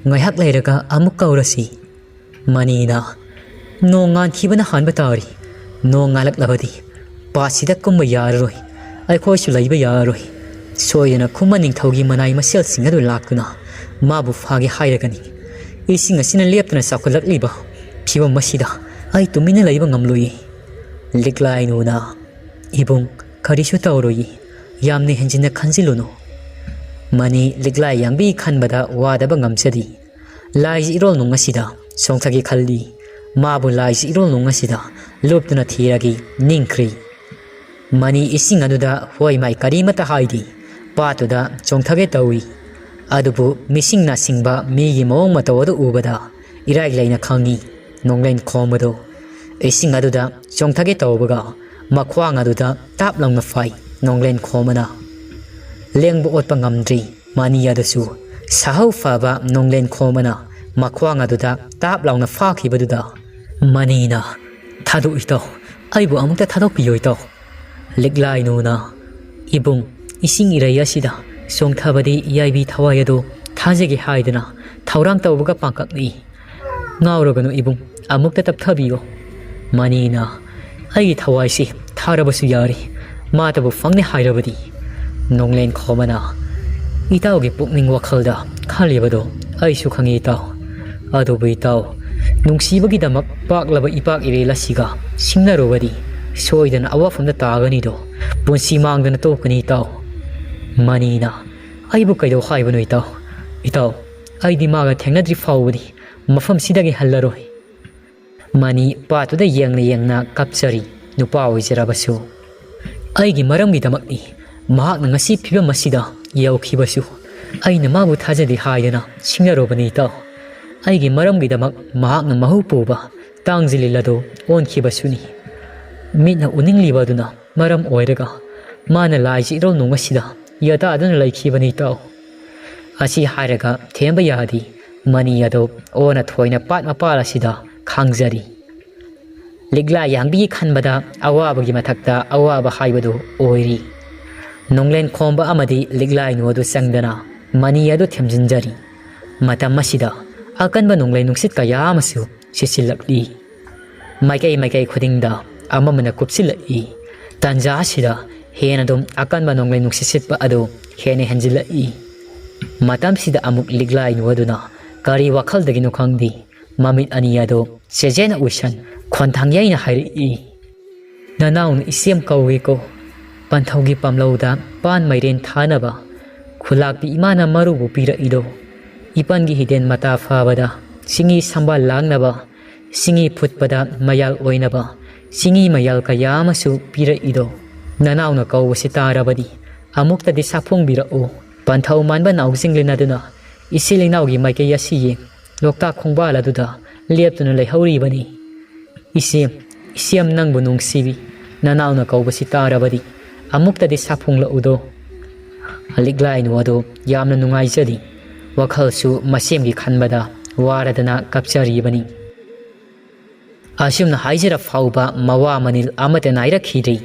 ꯉꯥꯏꯍꯥꯛ ꯂꯩꯔꯒ ꯑꯃꯨꯛ ꯀꯧꯔꯁꯤ꯫" ꯃꯅꯤꯅ, "ꯅꯣꯡ ꯉꯥꯟꯈꯤꯕꯅ ꯍꯥꯟꯕ ꯇꯥꯔꯤ꯫ ꯅꯣꯡ ꯉꯥꯜꯂꯛꯂꯕꯗꯤ ꯄꯥꯠꯁꯤꯗ ꯀꯨꯝꯕ ꯌꯥꯔꯔꯣꯏ, ꯑꯩꯈꯣꯏꯁꯨ ꯂꯩꯕ ꯌꯥꯔꯔꯣꯏ꯫ ꯁꯣꯏꯗꯅ ꯈꯨꯃꯟ ꯅꯤꯡꯊꯧꯒꯤ ꯃꯅꯥꯏ ꯃꯁꯦꯜꯁꯤꯡ ꯑꯗꯨ ꯂꯥꯛꯇꯨꯅ ꯃꯥꯕꯨ ꯐꯥꯒꯦ ꯍꯥꯏꯔꯒꯅꯤ꯫ ꯏꯁꯤꯡ ꯑꯁꯤꯅ ꯂꯦꯞꯇꯅ ꯆꯥꯎꯈꯠꯂꯛꯂꯤꯕ ꯐꯤꯕꯝ ꯑꯁꯤꯗ ꯑꯩ ꯇꯨꯃꯤꯟꯅ ꯂꯩꯕ ꯉꯝꯂꯣꯏꯌꯦ꯫" ꯂꯤꯛꯂꯥꯏꯅꯨꯅ, "ꯏꯕꯨꯡ, ꯀꯔꯤꯁꯨ ꯇꯧꯔꯣꯏꯌꯦ, ꯌꯥꯝꯅ ꯍꯦꯟꯖꯤꯟꯅ ꯈꯟꯖꯤꯜꯂꯨꯅꯨ꯫" ꯃꯅꯤ ꯂꯤꯛꯂꯥꯏ ꯌꯥꯡꯕꯤ ꯈꯟꯕꯗ ꯋꯥꯗꯕ ꯉꯝꯖꯗꯦ꯫ ꯂꯥꯏꯁꯤ ꯏꯔꯣꯜ ꯅꯨꯡ ꯑꯁꯤꯗ ꯆꯣꯡꯊꯒꯦ ꯈꯜꯂꯤ꯫ ꯃꯥꯕꯨ ꯂꯥꯏꯁꯤ ꯏꯔꯣꯜ ꯅꯨꯡ ꯑꯁꯤꯗ ꯂꯨꯞꯇꯨꯅ ꯊꯤꯔꯒꯦ ꯅꯤꯡꯈ꯭ꯔꯤ꯫ ꯃꯅꯤ ꯏꯁꯤꯡ ꯑꯗꯨꯗ ꯍꯣꯏ ꯃꯥꯏ ꯀꯔꯤꯃꯠꯇ ꯍꯥꯏꯗꯦ꯫ ꯄꯥꯠꯇꯨꯗ ꯆꯣꯡꯊꯒꯦ ꯇꯧꯏ꯫ ꯑꯗꯨꯕꯨ ꯃꯤꯁꯤꯡ ꯅꯥꯁꯤꯡꯕ ꯃꯤꯒꯤ ꯃꯑꯣꯡ ꯃꯇꯧ ꯑꯗꯨ ꯎꯕꯗ ꯏꯔꯥꯏ ꯂꯩꯅ ꯈꯪꯏ ꯅꯣꯡꯂꯦꯟ ꯈꯣꯝꯕꯗꯨ꯫ ꯏꯁꯤꯡ ꯑꯗꯨꯗ ꯆꯣꯡꯊꯒꯦ ꯇꯧꯕꯒ ꯃꯈ꯭ꯋꯥꯡ ꯑꯗꯨꯗ ꯇꯥꯞ ꯂꯥꯎꯅ ꯐꯥꯏ ꯅꯣꯡꯂꯦꯟ ꯈꯣꯝꯕꯅ꯫ ꯂꯦꯡꯕ ꯑꯣꯠꯄ ꯉꯝꯗ꯭ꯔꯤ ꯃꯅꯤ ꯑꯗꯨꯁꯨ꯫ ꯁꯥꯍꯧ ꯐꯕ ꯅꯣꯡꯂꯦꯟ ꯈꯣꯝꯕꯅ ꯃꯈ꯭ꯋꯥꯡ ꯑꯗꯨꯗ ꯇꯥꯞ ꯂꯥꯎꯅ ꯐꯥꯈꯤꯕꯗꯨꯗ ꯃꯅꯤꯅ, "ꯊꯥꯗꯣꯛꯏ ꯇꯥꯎ, ꯑꯩꯕꯨ ꯑꯃꯨꯛꯇ ꯊꯥꯗꯣꯛꯄꯤꯌꯣ ꯏꯇꯥꯎ꯫" ꯂꯤꯛꯂꯥꯏꯅꯨꯅ, "ꯏꯕꯨꯡ, ꯏꯁꯤꯡ ꯏꯔꯩ ꯑꯁꯤꯗ ꯆꯣꯡꯊꯕꯗꯤ ꯌꯥꯏꯕꯤ ꯊꯋꯥꯏ ꯑꯗꯨ ꯊꯥꯖꯒꯦ ꯍꯥꯏꯗꯨꯅ ꯊꯧꯔꯥꯡ ꯇꯧꯕꯒ ꯄꯥꯡꯀꯛꯅꯤ꯫ "ꯉꯥꯎꯔꯒꯅꯨ ꯏꯕꯨꯡ, ꯑꯃꯨꯛꯇ ꯇꯞꯊꯕꯤꯌꯨ꯫" ꯃꯅꯤꯅ, "ꯑꯩꯒꯤ ꯊꯋꯥꯏꯁꯤ ꯊꯥꯔꯕꯁꯨ ꯌꯥꯔꯤ, ꯃꯥꯇꯕꯨ ꯐꯪꯅꯤ ꯍꯥꯏꯔꯕꯗꯤ꯫" ꯅꯣꯡꯂꯦꯟ ꯈꯣꯝꯕꯅ, "ꯏꯇꯥꯎꯒꯤ ꯄꯨꯛꯅꯤꯡ ꯋꯥꯈꯜꯗ ꯈꯜꯂꯤꯕꯗꯣ ꯑꯩꯁꯨ ꯈꯪꯏ ꯏꯇꯥꯎ꯫ ꯑꯗꯨꯕꯨ ꯏꯇꯥꯎ, ꯅꯨꯡꯁꯤꯕꯒꯤꯗꯃꯛ ꯄꯥꯛꯂꯕ ꯏꯄꯥꯛ ꯏꯔꯦꯜ ꯑꯁꯤꯒ ꯁꯤꯡꯅꯔꯨꯕꯗꯤ ꯁꯣꯏꯗꯅ ꯑꯋꯥꯐꯝꯗ ꯇꯥꯒꯅꯤꯗꯣ, ꯄꯨꯟꯁꯤ ꯃꯥꯡꯗꯅ ꯇꯣꯛꯀꯅꯤ ꯏꯇꯥꯎ꯫" ꯃꯅꯤꯅ, "ꯑꯩꯕꯨ ꯀꯩꯗꯧ ꯍꯥꯏꯕꯅꯣ ꯏꯇꯥꯎ? ꯏꯇꯥꯎ, ꯑꯩꯗꯤ ꯃꯥꯒ ꯊꯦꯡꯅꯗ꯭ꯔꯤ ꯐꯥꯎꯕꯗꯤ ꯃꯐꯝꯁꯤꯗꯒꯤ ꯍꯜꯂꯔꯣꯏ꯫" ꯃꯅꯤ ꯄꯥꯠꯇꯨꯗ ꯌꯦꯡꯅ ꯌꯦꯡꯅ ꯀꯞꯆꯔꯤ꯫ ꯅꯨꯄꯥ ꯑꯣꯏꯖꯔꯕꯁꯨ, "ꯑꯩꯒꯤ ꯃꯔꯝꯒꯤꯗꯃꯛꯅꯤ ꯃꯍꯥꯛꯅ ꯉꯁꯤ ꯐꯤꯕꯝ ꯑꯁꯤꯗ ꯌꯧꯈꯤꯕꯁꯨ꯫ ꯑꯩꯅ ꯃꯥꯕꯨ ꯊꯥꯖꯗꯦ ꯍꯥꯏꯗꯅ ꯁꯤꯡꯅꯔꯨꯕꯅꯤ ꯏꯇꯥꯎ꯫ ꯑꯩꯒꯤ ꯃꯔꯝꯒꯤꯗꯃꯛ ꯃꯍꯥꯛꯅ ꯃꯍꯨ ꯄꯨꯕ ꯇꯥꯡꯖꯤꯜꯂꯤꯜ ꯑꯗꯨ ꯑꯣꯟꯈꯤꯕꯁꯨꯅꯤ꯫ ꯃꯤꯠꯅ ꯎꯅꯤꯡꯂꯤꯕ ꯑꯗꯨꯅ ꯃꯔꯝ ꯑꯣꯏꯔꯒ ꯃꯥꯅ ꯂꯥꯏꯁꯤ ꯏꯔꯣꯜ ꯅꯨꯡ ꯑꯁꯤꯗ ꯌꯥꯇꯥꯗꯨꯅ ꯂꯩꯈꯤꯕꯅꯤ ꯏꯇꯥꯎ꯫" ꯑꯁꯤ ꯍꯥꯏꯔꯒ ꯊꯦꯝꯕ ꯌꯥꯗꯦ꯫ ꯃꯅꯤ ꯑꯗꯨ ꯑꯣꯟꯅ ꯊꯣꯏꯅ ꯄꯥꯠ ꯃꯄꯥꯜ ꯑꯁꯤꯗ ꯈꯥꯡꯖꯔꯤ꯫ ꯂꯤꯛꯂꯥ ꯌꯥꯡꯕꯤꯒꯤ ꯈꯟꯕꯗ ꯑꯋꯥꯕꯒꯤ ꯃꯊꯛꯇ ꯑꯋꯥꯕ ꯍꯥꯏꯕꯗꯨ ꯑꯣꯏꯔꯤ꯫ ꯅꯣꯡꯂꯦꯟ ꯈꯣꯝꯕ ꯑꯃꯗꯤ ꯂꯤꯛꯂꯥꯏꯅꯨ ꯑꯗꯨ ꯆꯪꯗꯅ ꯃꯅꯤ ꯑꯗꯨ ꯊꯦꯝꯖꯤꯟꯖꯔꯤ꯫ ꯃꯇꯝ ꯑꯁꯤꯗ ꯑꯀꯟꯕ ꯅꯣꯡꯂꯩ ꯅꯨꯡꯁꯤꯠ ꯀꯌꯥ ꯑꯃꯁꯨ ꯁꯤꯠꯆꯤꯜꯂꯛꯂꯤ꯫ ꯃꯥꯏꯀꯩ ꯃꯥꯏꯀꯩ ꯈꯨꯗꯤꯡꯗ ꯑꯃꯃꯅ ꯀꯨꯞꯁꯤꯜꯂꯛꯏ꯫ ꯇꯥꯟꯖꯥ ꯑꯁꯤꯗ ꯍꯦꯟꯅ ꯑꯗꯨꯝ ꯑꯀꯟꯕ ꯅꯣꯡꯂꯩ ꯅꯨꯡꯁꯤꯠ ꯁꯤꯠꯄ ꯑꯗꯨ ꯍꯦꯟꯅ ꯍꯦꯟꯖꯤꯜꯂꯛꯏ꯫ ꯃꯇꯝꯁꯤꯗ ꯑꯃꯨꯛ ꯂꯤꯛꯂꯥꯏꯅꯨ ꯑꯗꯨꯅ ꯀꯔꯤ ꯋꯥꯈꯜꯗꯒꯤꯅꯣ ꯈꯪꯗꯦ, ꯃꯃꯤꯠ ꯑꯅꯤ ꯑꯗꯨ ꯆꯦꯖꯦꯅ ꯎꯏꯁꯟ ꯈꯣꯟꯊꯥꯡ ꯌꯩꯅ ꯍꯥꯏꯔꯛꯏ, "ꯅꯅꯥꯎꯅ ꯏꯆꯦꯝ ꯀꯧꯏꯀꯣ꯫ ꯄꯟꯊꯧꯒꯤ ꯄꯥꯝꯂꯧꯗ ꯄꯥꯟ ꯃꯩꯔꯦꯟ ꯊꯥꯅꯕ ꯈꯨꯂꯥꯛꯄꯤ ꯏꯃꯥꯅ ꯃꯔꯨꯕꯨ ꯄꯤꯔꯛꯏꯗꯣ꯫ ꯏꯄꯟꯒꯤ ꯍꯤꯗꯦꯟ ꯃꯇꯥ ꯐꯥꯕꯗ ꯆꯤꯡꯍꯤ ꯁꯝꯕꯥꯜ ꯂꯥꯡꯅꯕ, ꯆꯤꯡꯍꯤ ꯐꯨꯠꯄꯗ ꯃꯌꯥꯜ ꯑꯣꯏꯅꯕ ꯆꯤꯡꯍꯤ ꯃꯌꯥꯜ ꯀꯌꯥ ꯑꯃꯁꯨ ꯄꯤꯔꯛꯏꯗꯣ꯫ ꯅꯅꯥꯎꯅ ꯀꯧꯕꯁꯤ ꯇꯥꯔꯕꯗꯤ ꯑꯃꯨꯛꯇꯗꯤ ꯁꯥꯐꯣꯡꯕꯤꯔꯛꯎ꯫" ꯄꯟꯊꯧ ꯃꯥꯟꯕ ꯅꯥꯎꯖꯤꯡ ꯂꯤꯟ ꯑꯗꯨꯅ ꯏꯆꯤꯜ ꯏꯅꯥꯎꯒꯤ ꯃꯥꯏꯀꯩ ꯑꯁꯤ ꯌꯦꯡ ꯂꯣꯛꯇꯥꯛ ꯈꯣꯡꯕꯥꯜ ꯑꯗꯨꯗ ꯂꯦꯞꯇꯨꯅ ꯂꯩꯍꯧꯔꯤꯕꯅꯤ꯫ "ꯏꯆꯦꯝ, ꯏꯆꯦꯝ ꯅꯪꯕꯨ ꯅꯨꯡꯁꯤꯕꯤ, ꯅꯅꯥꯎꯅ ꯀꯧꯕꯁꯤ ꯇꯥꯔꯕꯗꯤ ꯑꯃꯨꯛꯇꯗꯤ ꯁꯥꯐꯣꯡꯂꯛꯎꯗꯣ꯫" ꯂꯤꯛꯂꯥꯏꯅꯨ ꯑꯗꯨ ꯌꯥꯝꯅ ꯅꯨꯡꯉꯥꯏꯖꯔꯤ꯫ ꯋꯥꯈꯜꯁꯨ ꯃꯁꯦꯝꯒꯤ ꯈꯟꯕꯗ ꯋꯥꯔꯗꯅ ꯀꯞꯆꯔꯤꯕꯅꯤ꯫ ꯑꯁꯨꯝꯅ ꯍꯥꯏꯖꯔ ꯐꯥꯎꯕ ꯃꯋꯥ ꯃꯅꯤꯜ ꯑꯃꯠꯇ ꯅꯥꯏꯔꯛꯈꯤꯗ꯭ꯔꯤ꯫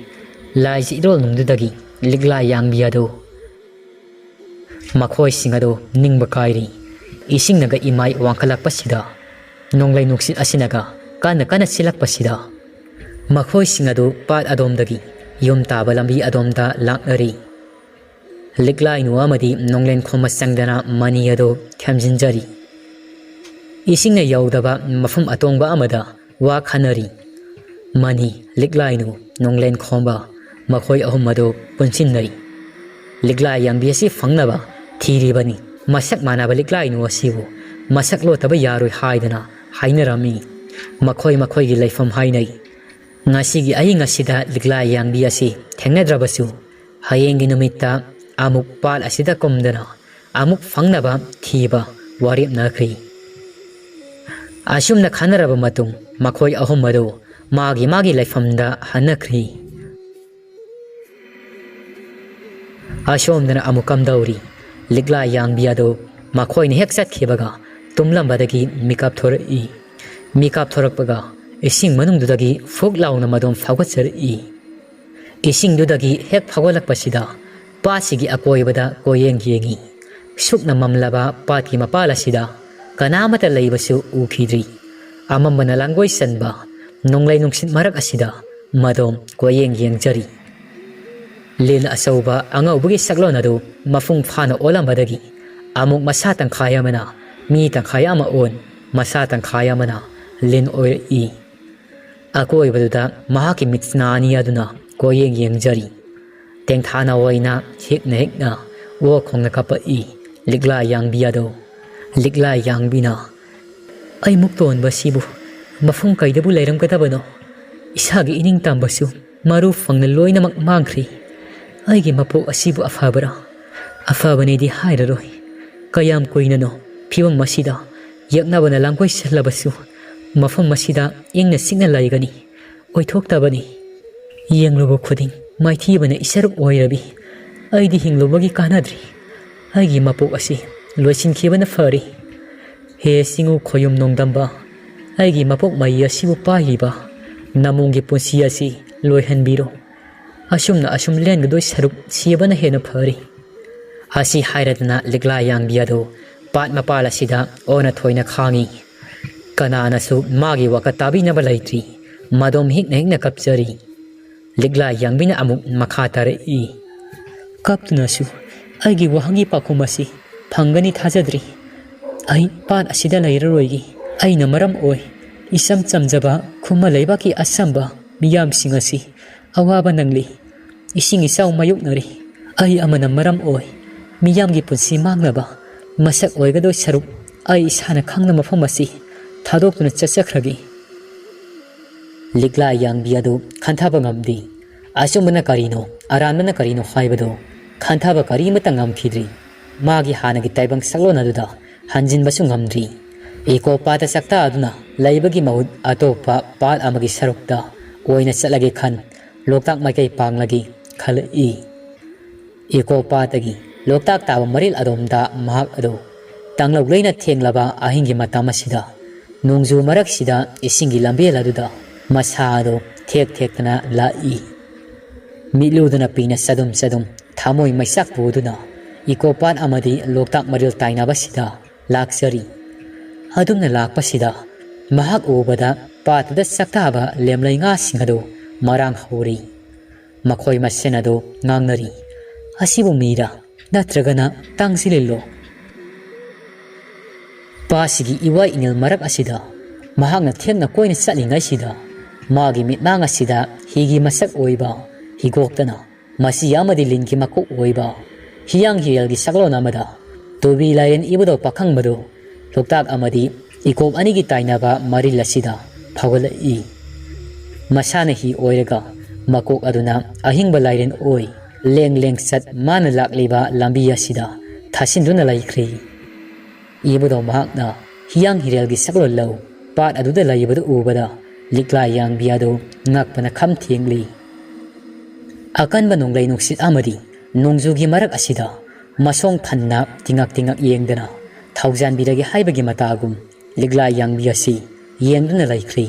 ꯂꯥꯏꯁꯤ ꯏꯔꯣꯜ ꯅꯨꯡꯗꯨꯗꯒꯤ ꯂꯤꯛꯂꯥ ꯌꯥꯡꯕꯤ ꯑꯗꯨ ꯃꯈꯣꯏꯁꯤꯡ ꯑꯗꯨ ꯅꯤꯡꯕ ꯀꯥꯏꯔꯤ꯫ ꯏꯁꯤꯡꯅꯒ ꯏꯃꯥꯏ ꯋꯥꯡꯈꯠꯂꯛꯄꯁꯤꯗ, ꯅꯣꯡꯂꯩ ꯅꯨꯡꯁꯤꯠ ꯑꯁꯤꯅꯒ ꯀꯟꯅ ꯀꯟꯅ ꯁꯤꯜꯂꯛꯄꯁꯤꯗ, ꯃꯈꯣꯏꯁꯤꯡ ꯑꯗꯨ ꯄꯥꯠ ꯑꯗꯣꯝꯗꯒꯤ ꯌꯨꯝ ꯇꯥꯕ ꯂꯝꯕꯤ ꯑꯗꯣꯝꯗ ꯂꯥꯛꯅꯔꯤ꯫ ꯂꯤꯛꯂꯥꯏꯅꯨ ꯑꯃꯗꯤ ꯅꯣꯡꯂꯦꯟ ꯈꯣꯝꯕ ꯆꯪꯗꯅ ꯃꯅꯤ ꯑꯗꯨ ꯊꯦꯝꯖꯤꯟꯖꯔꯤ꯫ ꯏꯁꯤꯡꯅ ꯌꯧꯗꯕ ꯃꯐꯝ ꯑꯇꯣꯡꯕ ꯑꯃꯗ ꯋꯥ ꯈꯟꯅꯔꯤ꯫ ꯃꯅꯤ, ꯂꯤꯛꯂꯥꯏꯅꯨ, ꯅꯣꯡꯂꯦꯟ ꯈꯣꯝꯕ, ꯃꯈꯣꯏ ꯑꯍꯨꯝ ꯑꯗꯨ ꯄꯨꯟꯁꯤꯟꯅꯔꯤ꯫ ꯂꯤꯛꯂꯥ ꯌꯥꯡꯕꯤ ꯑꯁꯤ ꯐꯪꯅꯕ ꯊꯤꯔꯤꯕꯅꯤ꯫ ꯃꯁꯛ ꯃꯥꯟꯅꯕ ꯂꯤꯛꯂꯥꯏꯅꯨ ꯑꯁꯤꯕꯨ ꯃꯁꯛ ꯂꯣꯠꯇꯕ ꯌꯥꯔꯣꯏ ꯍꯥꯏꯗꯅ ꯍꯥꯏꯅꯔꯝꯃꯤ꯫ ꯃꯈꯣꯏ ꯃꯈꯣꯏꯒꯤ ꯂꯩꯐꯝ ꯍꯥꯏꯅꯩ꯫ ꯉꯁꯤꯒꯤ ꯑꯍꯤꯡ ꯑꯁꯤꯗ ꯂꯤꯛꯂꯥ ꯌꯥꯡꯕꯤ ꯑꯁꯤ ꯊꯦꯡꯅꯗ꯭ꯔꯕꯁꯨ, ꯍꯌꯦꯡꯒꯤ ꯅꯨꯃꯤꯠꯇ ꯑꯃꯨꯛ ꯄꯥꯠ ꯑꯁꯤꯗ ꯀꯨꯝꯗꯨꯅ ꯑꯃꯨꯛ ꯐꯪꯅꯕ ꯊꯤꯕ ꯋꯥꯔꯦꯞꯅꯈ꯭ꯔꯤ꯫ ꯑꯁꯨꯝꯅ ꯈꯟꯅꯔꯕ ꯃꯇꯨꯡ, ꯃꯈꯣꯏ ꯑꯍꯨꯝ ꯑꯗꯨ ꯃꯥꯒꯤ ꯃꯥꯒꯤ ꯂꯩꯐꯝꯗ ꯍꯟꯅꯈ꯭ꯔꯤ꯫ ꯑꯁꯣꯝꯗꯅ ꯑꯃꯨꯛ ꯀꯝꯗꯧꯔꯤ꯫ ꯂꯤꯛꯂꯥ ꯌꯥꯡꯕꯤ ꯑꯗꯨ ꯃꯈꯣꯏꯅ ꯍꯦꯛ ꯆꯠꯈꯤꯕꯒ ꯇꯨꯝꯂꯝꯕꯗꯒꯤ ꯃꯤꯀꯞ ꯊꯣꯔꯛꯏ꯫ ꯃꯤꯀꯞ ꯊꯣꯔꯛꯄꯒ ꯏꯁꯤꯡ ꯃꯅꯨꯡꯗꯨꯗꯒꯤ ꯐꯨꯛ ꯂꯥꯎꯅ ꯃꯗꯣꯝ ꯐꯥꯎꯒꯠꯆꯔꯛꯏ꯫ ꯏꯁꯤꯡꯗꯨꯗꯒꯤ ꯍꯦꯛ ꯐꯥꯎꯒꯠꯂꯛꯄꯁꯤꯗ ꯄꯥꯠꯁꯤꯒꯤ ꯑꯀꯣꯏꯕꯗ ꯀꯣꯏꯌꯦꯡ ꯌꯦꯡꯉꯤ꯫ ꯁꯨꯞꯅ ꯃꯝꯂꯕ ꯄꯥꯠꯀꯤ ꯃꯄꯥꯜ ꯑꯁꯤꯗ ꯀꯅꯥꯃꯠꯇ ꯂꯩꯕꯁꯨ ꯎꯈꯤꯗ꯭ꯔꯤ꯫ ꯑꯃꯝꯕꯅ ꯂꯥꯡꯒꯣꯏ ꯆꯟꯕ ꯅꯣꯡꯂꯩ ꯅꯨꯡꯁꯤꯠ ꯃꯔꯛ ꯑꯁꯤꯗ ꯃꯗꯣꯝ ꯀꯣꯏꯌꯦꯡ ꯌꯦꯡꯖꯔꯤ꯫ ꯂꯤꯟ ꯑꯆꯧꯕ ꯑꯉꯧꯕꯒꯤ ꯁꯛꯂꯣꯟ ꯑꯗꯨ ꯃꯄꯨꯡ ꯐꯥꯅ ꯑꯣꯜꯂꯝꯕꯗꯒꯤ ꯑꯃꯨꯛ ꯃꯁꯥ ꯇꯪꯈꯥꯏ ꯑꯃꯅ ꯃꯤ ꯇꯪꯈꯥꯏ ꯑꯃ ꯑꯣꯟ, ꯃꯁꯥ ꯇꯪꯈꯥꯏ ꯑꯃꯅ ꯂꯤꯟ ꯑꯣꯏꯔꯛꯏ꯫ ꯑꯀꯣꯏꯕꯗꯨꯗ ꯃꯍꯥꯛꯀꯤ ꯃꯤꯠꯁꯅꯥ ꯑꯅꯤ ꯑꯗꯨꯅ ꯀꯣꯏꯌꯦꯡ ꯌꯦꯡꯖꯔꯤ꯫ ꯇꯦꯡꯊꯥꯅ ꯑꯣꯏꯅ ꯍꯤꯛꯅ ꯍꯤꯛꯅ ꯑꯣ ꯈꯣꯡꯅ ꯀꯥꯞꯄꯛꯏ ꯂꯤꯛꯂꯥ ꯌꯥꯡꯕꯤ ꯑꯗꯨ꯫ ꯂꯤꯛꯂꯥ ꯌꯥꯡꯕꯤꯅ, "ꯑꯩ ꯃꯨꯛ ꯇꯣꯟꯕꯁꯤꯕꯨ ꯃꯐꯝ ꯀꯩꯗꯕꯨ ꯂꯩꯔꯝꯒꯗꯕꯅꯣ? ꯏꯁꯥꯒꯤ ꯏꯅꯤꯡ ꯇꯝꯕꯁꯨ ꯃꯔꯨ ꯐꯪꯅ ꯂꯣꯏꯅꯃꯛ ꯃꯥꯡꯈ꯭ꯔꯤ꯫ ꯑꯩꯒꯤ ꯃꯄꯣꯛ ꯑꯁꯤꯕꯨ ꯑꯐꯕꯔꯥ? ꯑꯐꯕꯅꯦꯗꯤ ꯍꯥꯏꯔꯔꯣꯏ꯫ ꯀꯌꯥꯝ ꯀꯨꯏꯅꯅꯣ ꯐꯤꯕꯝ ꯑꯁꯤꯗ ꯌꯦꯛꯅꯕꯅ ꯂꯥꯡꯒꯣꯏꯁꯜꯂꯕꯁꯨ ꯃꯐꯝ ꯑꯁꯤꯗ ꯏꯪꯅ ꯆꯤꯛꯅ ꯂꯩꯒꯅꯤ? ꯑꯣꯏꯊꯣꯛꯇꯕꯅꯤ꯫ ꯌꯦꯡꯂꯨꯕ ꯈꯨꯗꯤꯡ ꯃꯥꯏꯊꯤꯕꯅ ꯏꯁꯔꯨꯛ ꯑꯣꯏꯔꯕꯤ꯫ ꯑꯩꯗꯤ ꯍꯤꯡꯂꯨꯕꯒꯤ ꯀꯥꯟꯅꯗ꯭ꯔꯤ꯫ ꯑꯩꯒꯤ ꯃꯄꯣꯛ ꯑꯁꯤ ꯂꯣꯏꯁꯤꯟꯈꯤꯕꯅ ꯐꯔꯤ꯫ ꯍꯦ ꯆꯤꯡꯎ ꯈꯣꯌꯨꯝ ꯅꯣꯡꯗꯝꯕ, ꯑꯩꯒꯤ ꯃꯄꯣꯛ ꯃꯍꯩ ꯑꯁꯤꯕꯨ ꯄꯥꯏꯔꯤꯕ ꯅꯃꯣꯝꯒꯤ ꯄꯨꯟꯁꯤ ꯑꯁꯤ ꯂꯣꯏꯍꯟꯕꯤꯔꯣ꯫ ꯑꯁꯨꯝꯅ ꯑꯁꯨꯝ ꯂꯦꯟꯒꯗꯣꯏ ꯁꯔꯨꯛ ꯁꯤꯕꯅ ꯍꯦꯟꯅ ꯐꯔꯤ"꯫ ꯑꯁꯤ ꯍꯥꯏꯔꯗꯅ ꯂꯤꯛꯂꯥ ꯌꯥꯡꯕꯤ ꯑꯗꯨ ꯄꯥꯠ ꯃꯄꯥꯜ ꯑꯁꯤꯗ ꯑꯣꯟꯅ ꯊꯣꯏꯅ ꯈꯥꯡꯉꯤ꯫ ꯀꯅꯥꯅꯁꯨ ꯃꯥꯒꯤ ꯋꯥꯀꯠ ꯇꯥꯕꯤꯅꯕ ꯂꯩꯇ꯭ꯔꯤ꯫ ꯃꯗꯣꯝ ꯍꯤꯛꯅ ꯍꯤꯛꯅ ꯀꯞꯆꯔꯤ꯫ ꯂꯤꯛꯂꯥ ꯌꯥꯡꯕꯤꯅ ꯑꯃꯨꯛ ꯃꯈꯥ ꯇꯥꯔꯛꯏ꯫ ꯀꯞꯇꯨꯅꯁꯨ ꯑꯩꯒꯤ ꯋꯥꯍꯪꯒꯤ ꯄꯥꯎꯈꯨꯝ ꯑꯁꯤ ꯐꯪꯒꯅꯤ ꯊꯥꯖꯗ꯭ꯔꯤ꯫ ꯑꯩ ꯄꯥꯠ ꯑꯁꯤꯗ ꯂꯩꯔꯔꯣꯏꯒꯦ꯫ ꯑꯩꯅ ꯃꯔꯝ ꯑꯣꯏ ꯏꯆꯝ ꯆꯝꯖꯕ ꯈꯨꯃꯟ ꯂꯩꯕꯥꯛꯀꯤ ꯑꯆꯝꯕ ꯃꯤꯌꯥꯝꯁꯤꯡ ꯑꯁꯤ ꯑꯋꯥꯕ ꯅꯪꯂꯤ꯫ ꯏꯁꯤꯡ ꯏꯆꯥꯎ ꯃꯥꯌꯣꯛꯅꯔꯤ꯫ ꯑꯩ ꯑꯃꯅ ꯃꯔꯝ ꯑꯣꯏ ꯃꯤꯌꯥꯝꯒꯤ ꯄꯨꯟꯁꯤ ꯃꯥꯡꯅꯕ ꯃꯁꯛ ꯑꯣꯏꯒꯗꯣꯏ ꯁꯔꯨꯛ ꯑꯩ ꯏꯁꯥꯅ ꯈꯪꯅ ꯃꯐꯝ ꯑꯁꯤ ꯊꯥꯗꯣꯛꯇꯨꯅ ꯆꯠꯆꯈ꯭ꯔꯒꯦ꯫ ꯂꯤꯛꯂꯥ ꯌꯥꯡꯕꯤ ꯑꯗꯨ ꯈꯟꯊꯕ ꯉꯝꯗꯦ꯫ ꯑꯆꯨꯝꯕꯅ ꯀꯔꯤꯅꯣ, ꯑꯔꯥꯟꯕꯅ ꯀꯔꯤꯅꯣ ꯍꯥꯏꯕꯗꯨ ꯈꯟꯊꯕ ꯀꯔꯤꯃꯠꯇ ꯉꯝꯈꯤꯗ꯭ꯔꯤ꯫ ꯃꯥꯒꯤ ꯍꯥꯟꯅꯒꯤ ꯇꯥꯏꯕꯪ ꯁꯛꯂꯣꯟ ꯑꯗꯨꯗ ꯍꯟꯖꯤꯟꯕꯁꯨ ꯉꯝꯗ꯭ꯔꯤ꯫ ꯏꯀꯣ ꯄꯥꯠꯇ ꯆꯥꯛꯇꯥꯗꯨꯅ ꯂꯩꯕꯒꯤ ꯃꯍꯨꯠ ꯑꯇꯣꯞꯄ ꯄꯥꯠ ꯑꯃꯒꯤ ꯁꯔꯨꯛꯇ ꯑꯣꯏꯅ ꯆꯠꯂꯒꯦ ꯈꯟ ꯂꯣꯛꯇꯥꯛ ꯃꯥꯏꯀꯩ ꯄꯥꯡꯂꯒꯦ ꯈꯜꯂꯛꯏ꯫ ꯏꯀꯣ ꯄꯥꯠꯇꯒꯤ ꯂꯣꯛꯇꯥꯛ ꯇꯥꯕ ꯃꯔꯤꯜ ꯑꯗꯣꯝꯗ ꯃꯍꯥꯛ ꯑꯗꯨ ꯇꯥꯡꯂꯧ ꯂꯩꯅ ꯊꯦꯡꯂꯕ ꯑꯍꯤꯡꯒꯤ ꯃꯇꯝ ꯑꯁꯤꯗ ꯅꯣꯡꯖꯨ ꯃꯔꯛꯁꯤꯗ ꯏꯁꯤꯡꯒꯤ ꯂꯝꯕꯦꯜ ꯑꯗꯨꯗ ꯃꯁꯥ ꯑꯗꯨ ꯊꯦꯛ ꯊꯦꯛꯇꯅ ꯂꯥꯛꯏ꯫ ꯃꯤꯠꯂꯨꯗꯅ ꯄꯤꯅ ꯆꯗꯨꯝ ꯆꯗꯨꯝ ꯊꯃꯣꯏ ꯃꯩꯆꯥꯛ ꯄꯨꯗꯨꯅ ꯏꯀꯣ ꯄꯥꯠ ꯑꯃꯗꯤ ꯂꯣꯛꯇꯥꯛ ꯃꯔꯤꯜ ꯇꯥꯏꯅꯕꯁꯤꯗ ꯂꯥꯛꯆꯔꯤ꯫ ꯑꯗꯨꯝꯅ ꯂꯥꯛꯄꯁꯤꯗ ꯃꯍꯥꯛ ꯎꯕꯗ ꯄꯥꯠꯇꯨꯗ ꯆꯥꯛꯇꯥꯕ ꯂꯦꯝꯂꯩ ꯉꯥꯁꯤꯡ ꯑꯗꯨ ꯃꯔꯥꯡ ꯍꯧꯔꯤ꯫ ꯃꯈꯣꯏ ꯃꯁꯦꯟ ꯑꯗꯨ ꯉꯥꯡꯅꯔꯤ꯫ "ꯑꯁꯤꯕꯨ ꯃꯤꯔꯥ ꯅꯠꯇ꯭ꯔꯒꯅ ꯇꯥꯡꯖꯤꯜꯂꯤꯂꯣ?" ꯄꯥꯠꯁꯤꯒꯤ ꯏꯋꯥ ꯏꯅꯤꯜ ꯃꯔꯛ ꯑꯁꯤꯗ ꯃꯍꯥꯛꯅ ꯊꯦꯡꯅ ꯀꯣꯏꯅ ꯆꯠꯂꯤꯉꯩꯁꯤꯗ ꯃꯥꯒꯤ ꯃꯤꯠꯃꯥꯡ ꯑꯁꯤꯗ ꯍꯤꯒꯤ ꯃꯁꯛ ꯑꯣꯏꯕ ꯍꯤꯒꯣꯛꯇꯅ ꯃꯁꯤ ꯑꯃꯗꯤ ꯂꯤꯟꯒꯤ ꯃꯀꯣꯛ ꯑꯣꯏꯕ ꯍꯤꯌꯥꯡ ꯍꯤꯔꯦꯜꯒꯤ ꯁꯛꯂꯣꯟ ꯑꯃꯗ ꯇꯨꯕꯤ ꯂꯥꯏꯔꯦꯟ ꯏꯕꯨꯙꯧ ꯄꯥꯈꯪꯕꯗꯨ ꯂꯣꯛꯇꯥꯛ ꯑꯃꯗꯤ ꯏꯀꯣꯞ ꯑꯅꯤꯒꯤ ꯇꯥꯏꯅꯕ ꯃꯔꯤꯜ ꯑꯁꯤꯗ ꯐꯥꯎꯒꯠꯂꯛꯏ꯫ ꯃꯁꯥꯅ ꯍꯤ ꯑꯣꯏꯔꯒ ꯃꯀꯣꯛ ꯑꯗꯨꯅ ꯑꯍꯤꯡꯕ ꯂꯥꯏꯔꯦꯟ ꯑꯣꯏ ꯂꯦꯡ ꯂꯦꯡ ꯆꯠ ꯃꯥꯅ ꯂꯥꯛꯂꯤꯕ ꯂꯝꯕꯤ ꯑꯁꯤꯗ ꯊꯥꯁꯤꯟꯗꯨꯅ ꯂꯩꯈ꯭ꯔꯦ꯫ ꯏꯕꯨꯙꯧ ꯃꯍꯥꯛꯅ ꯍꯤꯌꯥꯡ ꯍꯤꯔꯦꯜꯒꯤ ꯁꯛꯂꯣꯟ ꯂꯧ ꯄꯥꯠ ꯑꯗꯨꯗ ꯂꯩꯕꯗꯨ ꯎꯕꯗ ꯂꯤꯛꯂꯥ ꯌꯥꯡꯕꯤ ꯑꯗꯨ ꯉꯛꯄꯅ ꯈꯝ ꯊꯦꯡꯂꯤ꯫ ꯑꯀꯟꯕ ꯅꯣꯡꯂꯩ ꯅꯨꯡꯁꯤꯠ ꯑꯃꯗꯤ ꯅꯣꯡꯖꯨꯒꯤ ꯃꯔꯛ ꯑꯁꯤꯗ ꯃꯁꯣꯡ ꯐꯟꯅ ꯇꯤꯉꯛ ꯇꯤꯉꯛ ꯌꯦꯡꯗꯅ ꯊꯧꯖꯥꯟꯕꯤꯔꯒꯦ ꯍꯥꯏꯕꯒꯤ ꯃꯇꯥꯒꯨꯝ ꯂꯤꯛꯂꯥ ꯌꯥꯡꯕꯤ ꯑꯁꯤ ꯌꯦꯡꯗꯨꯅ ꯂꯩꯈ꯭ꯔꯦ꯫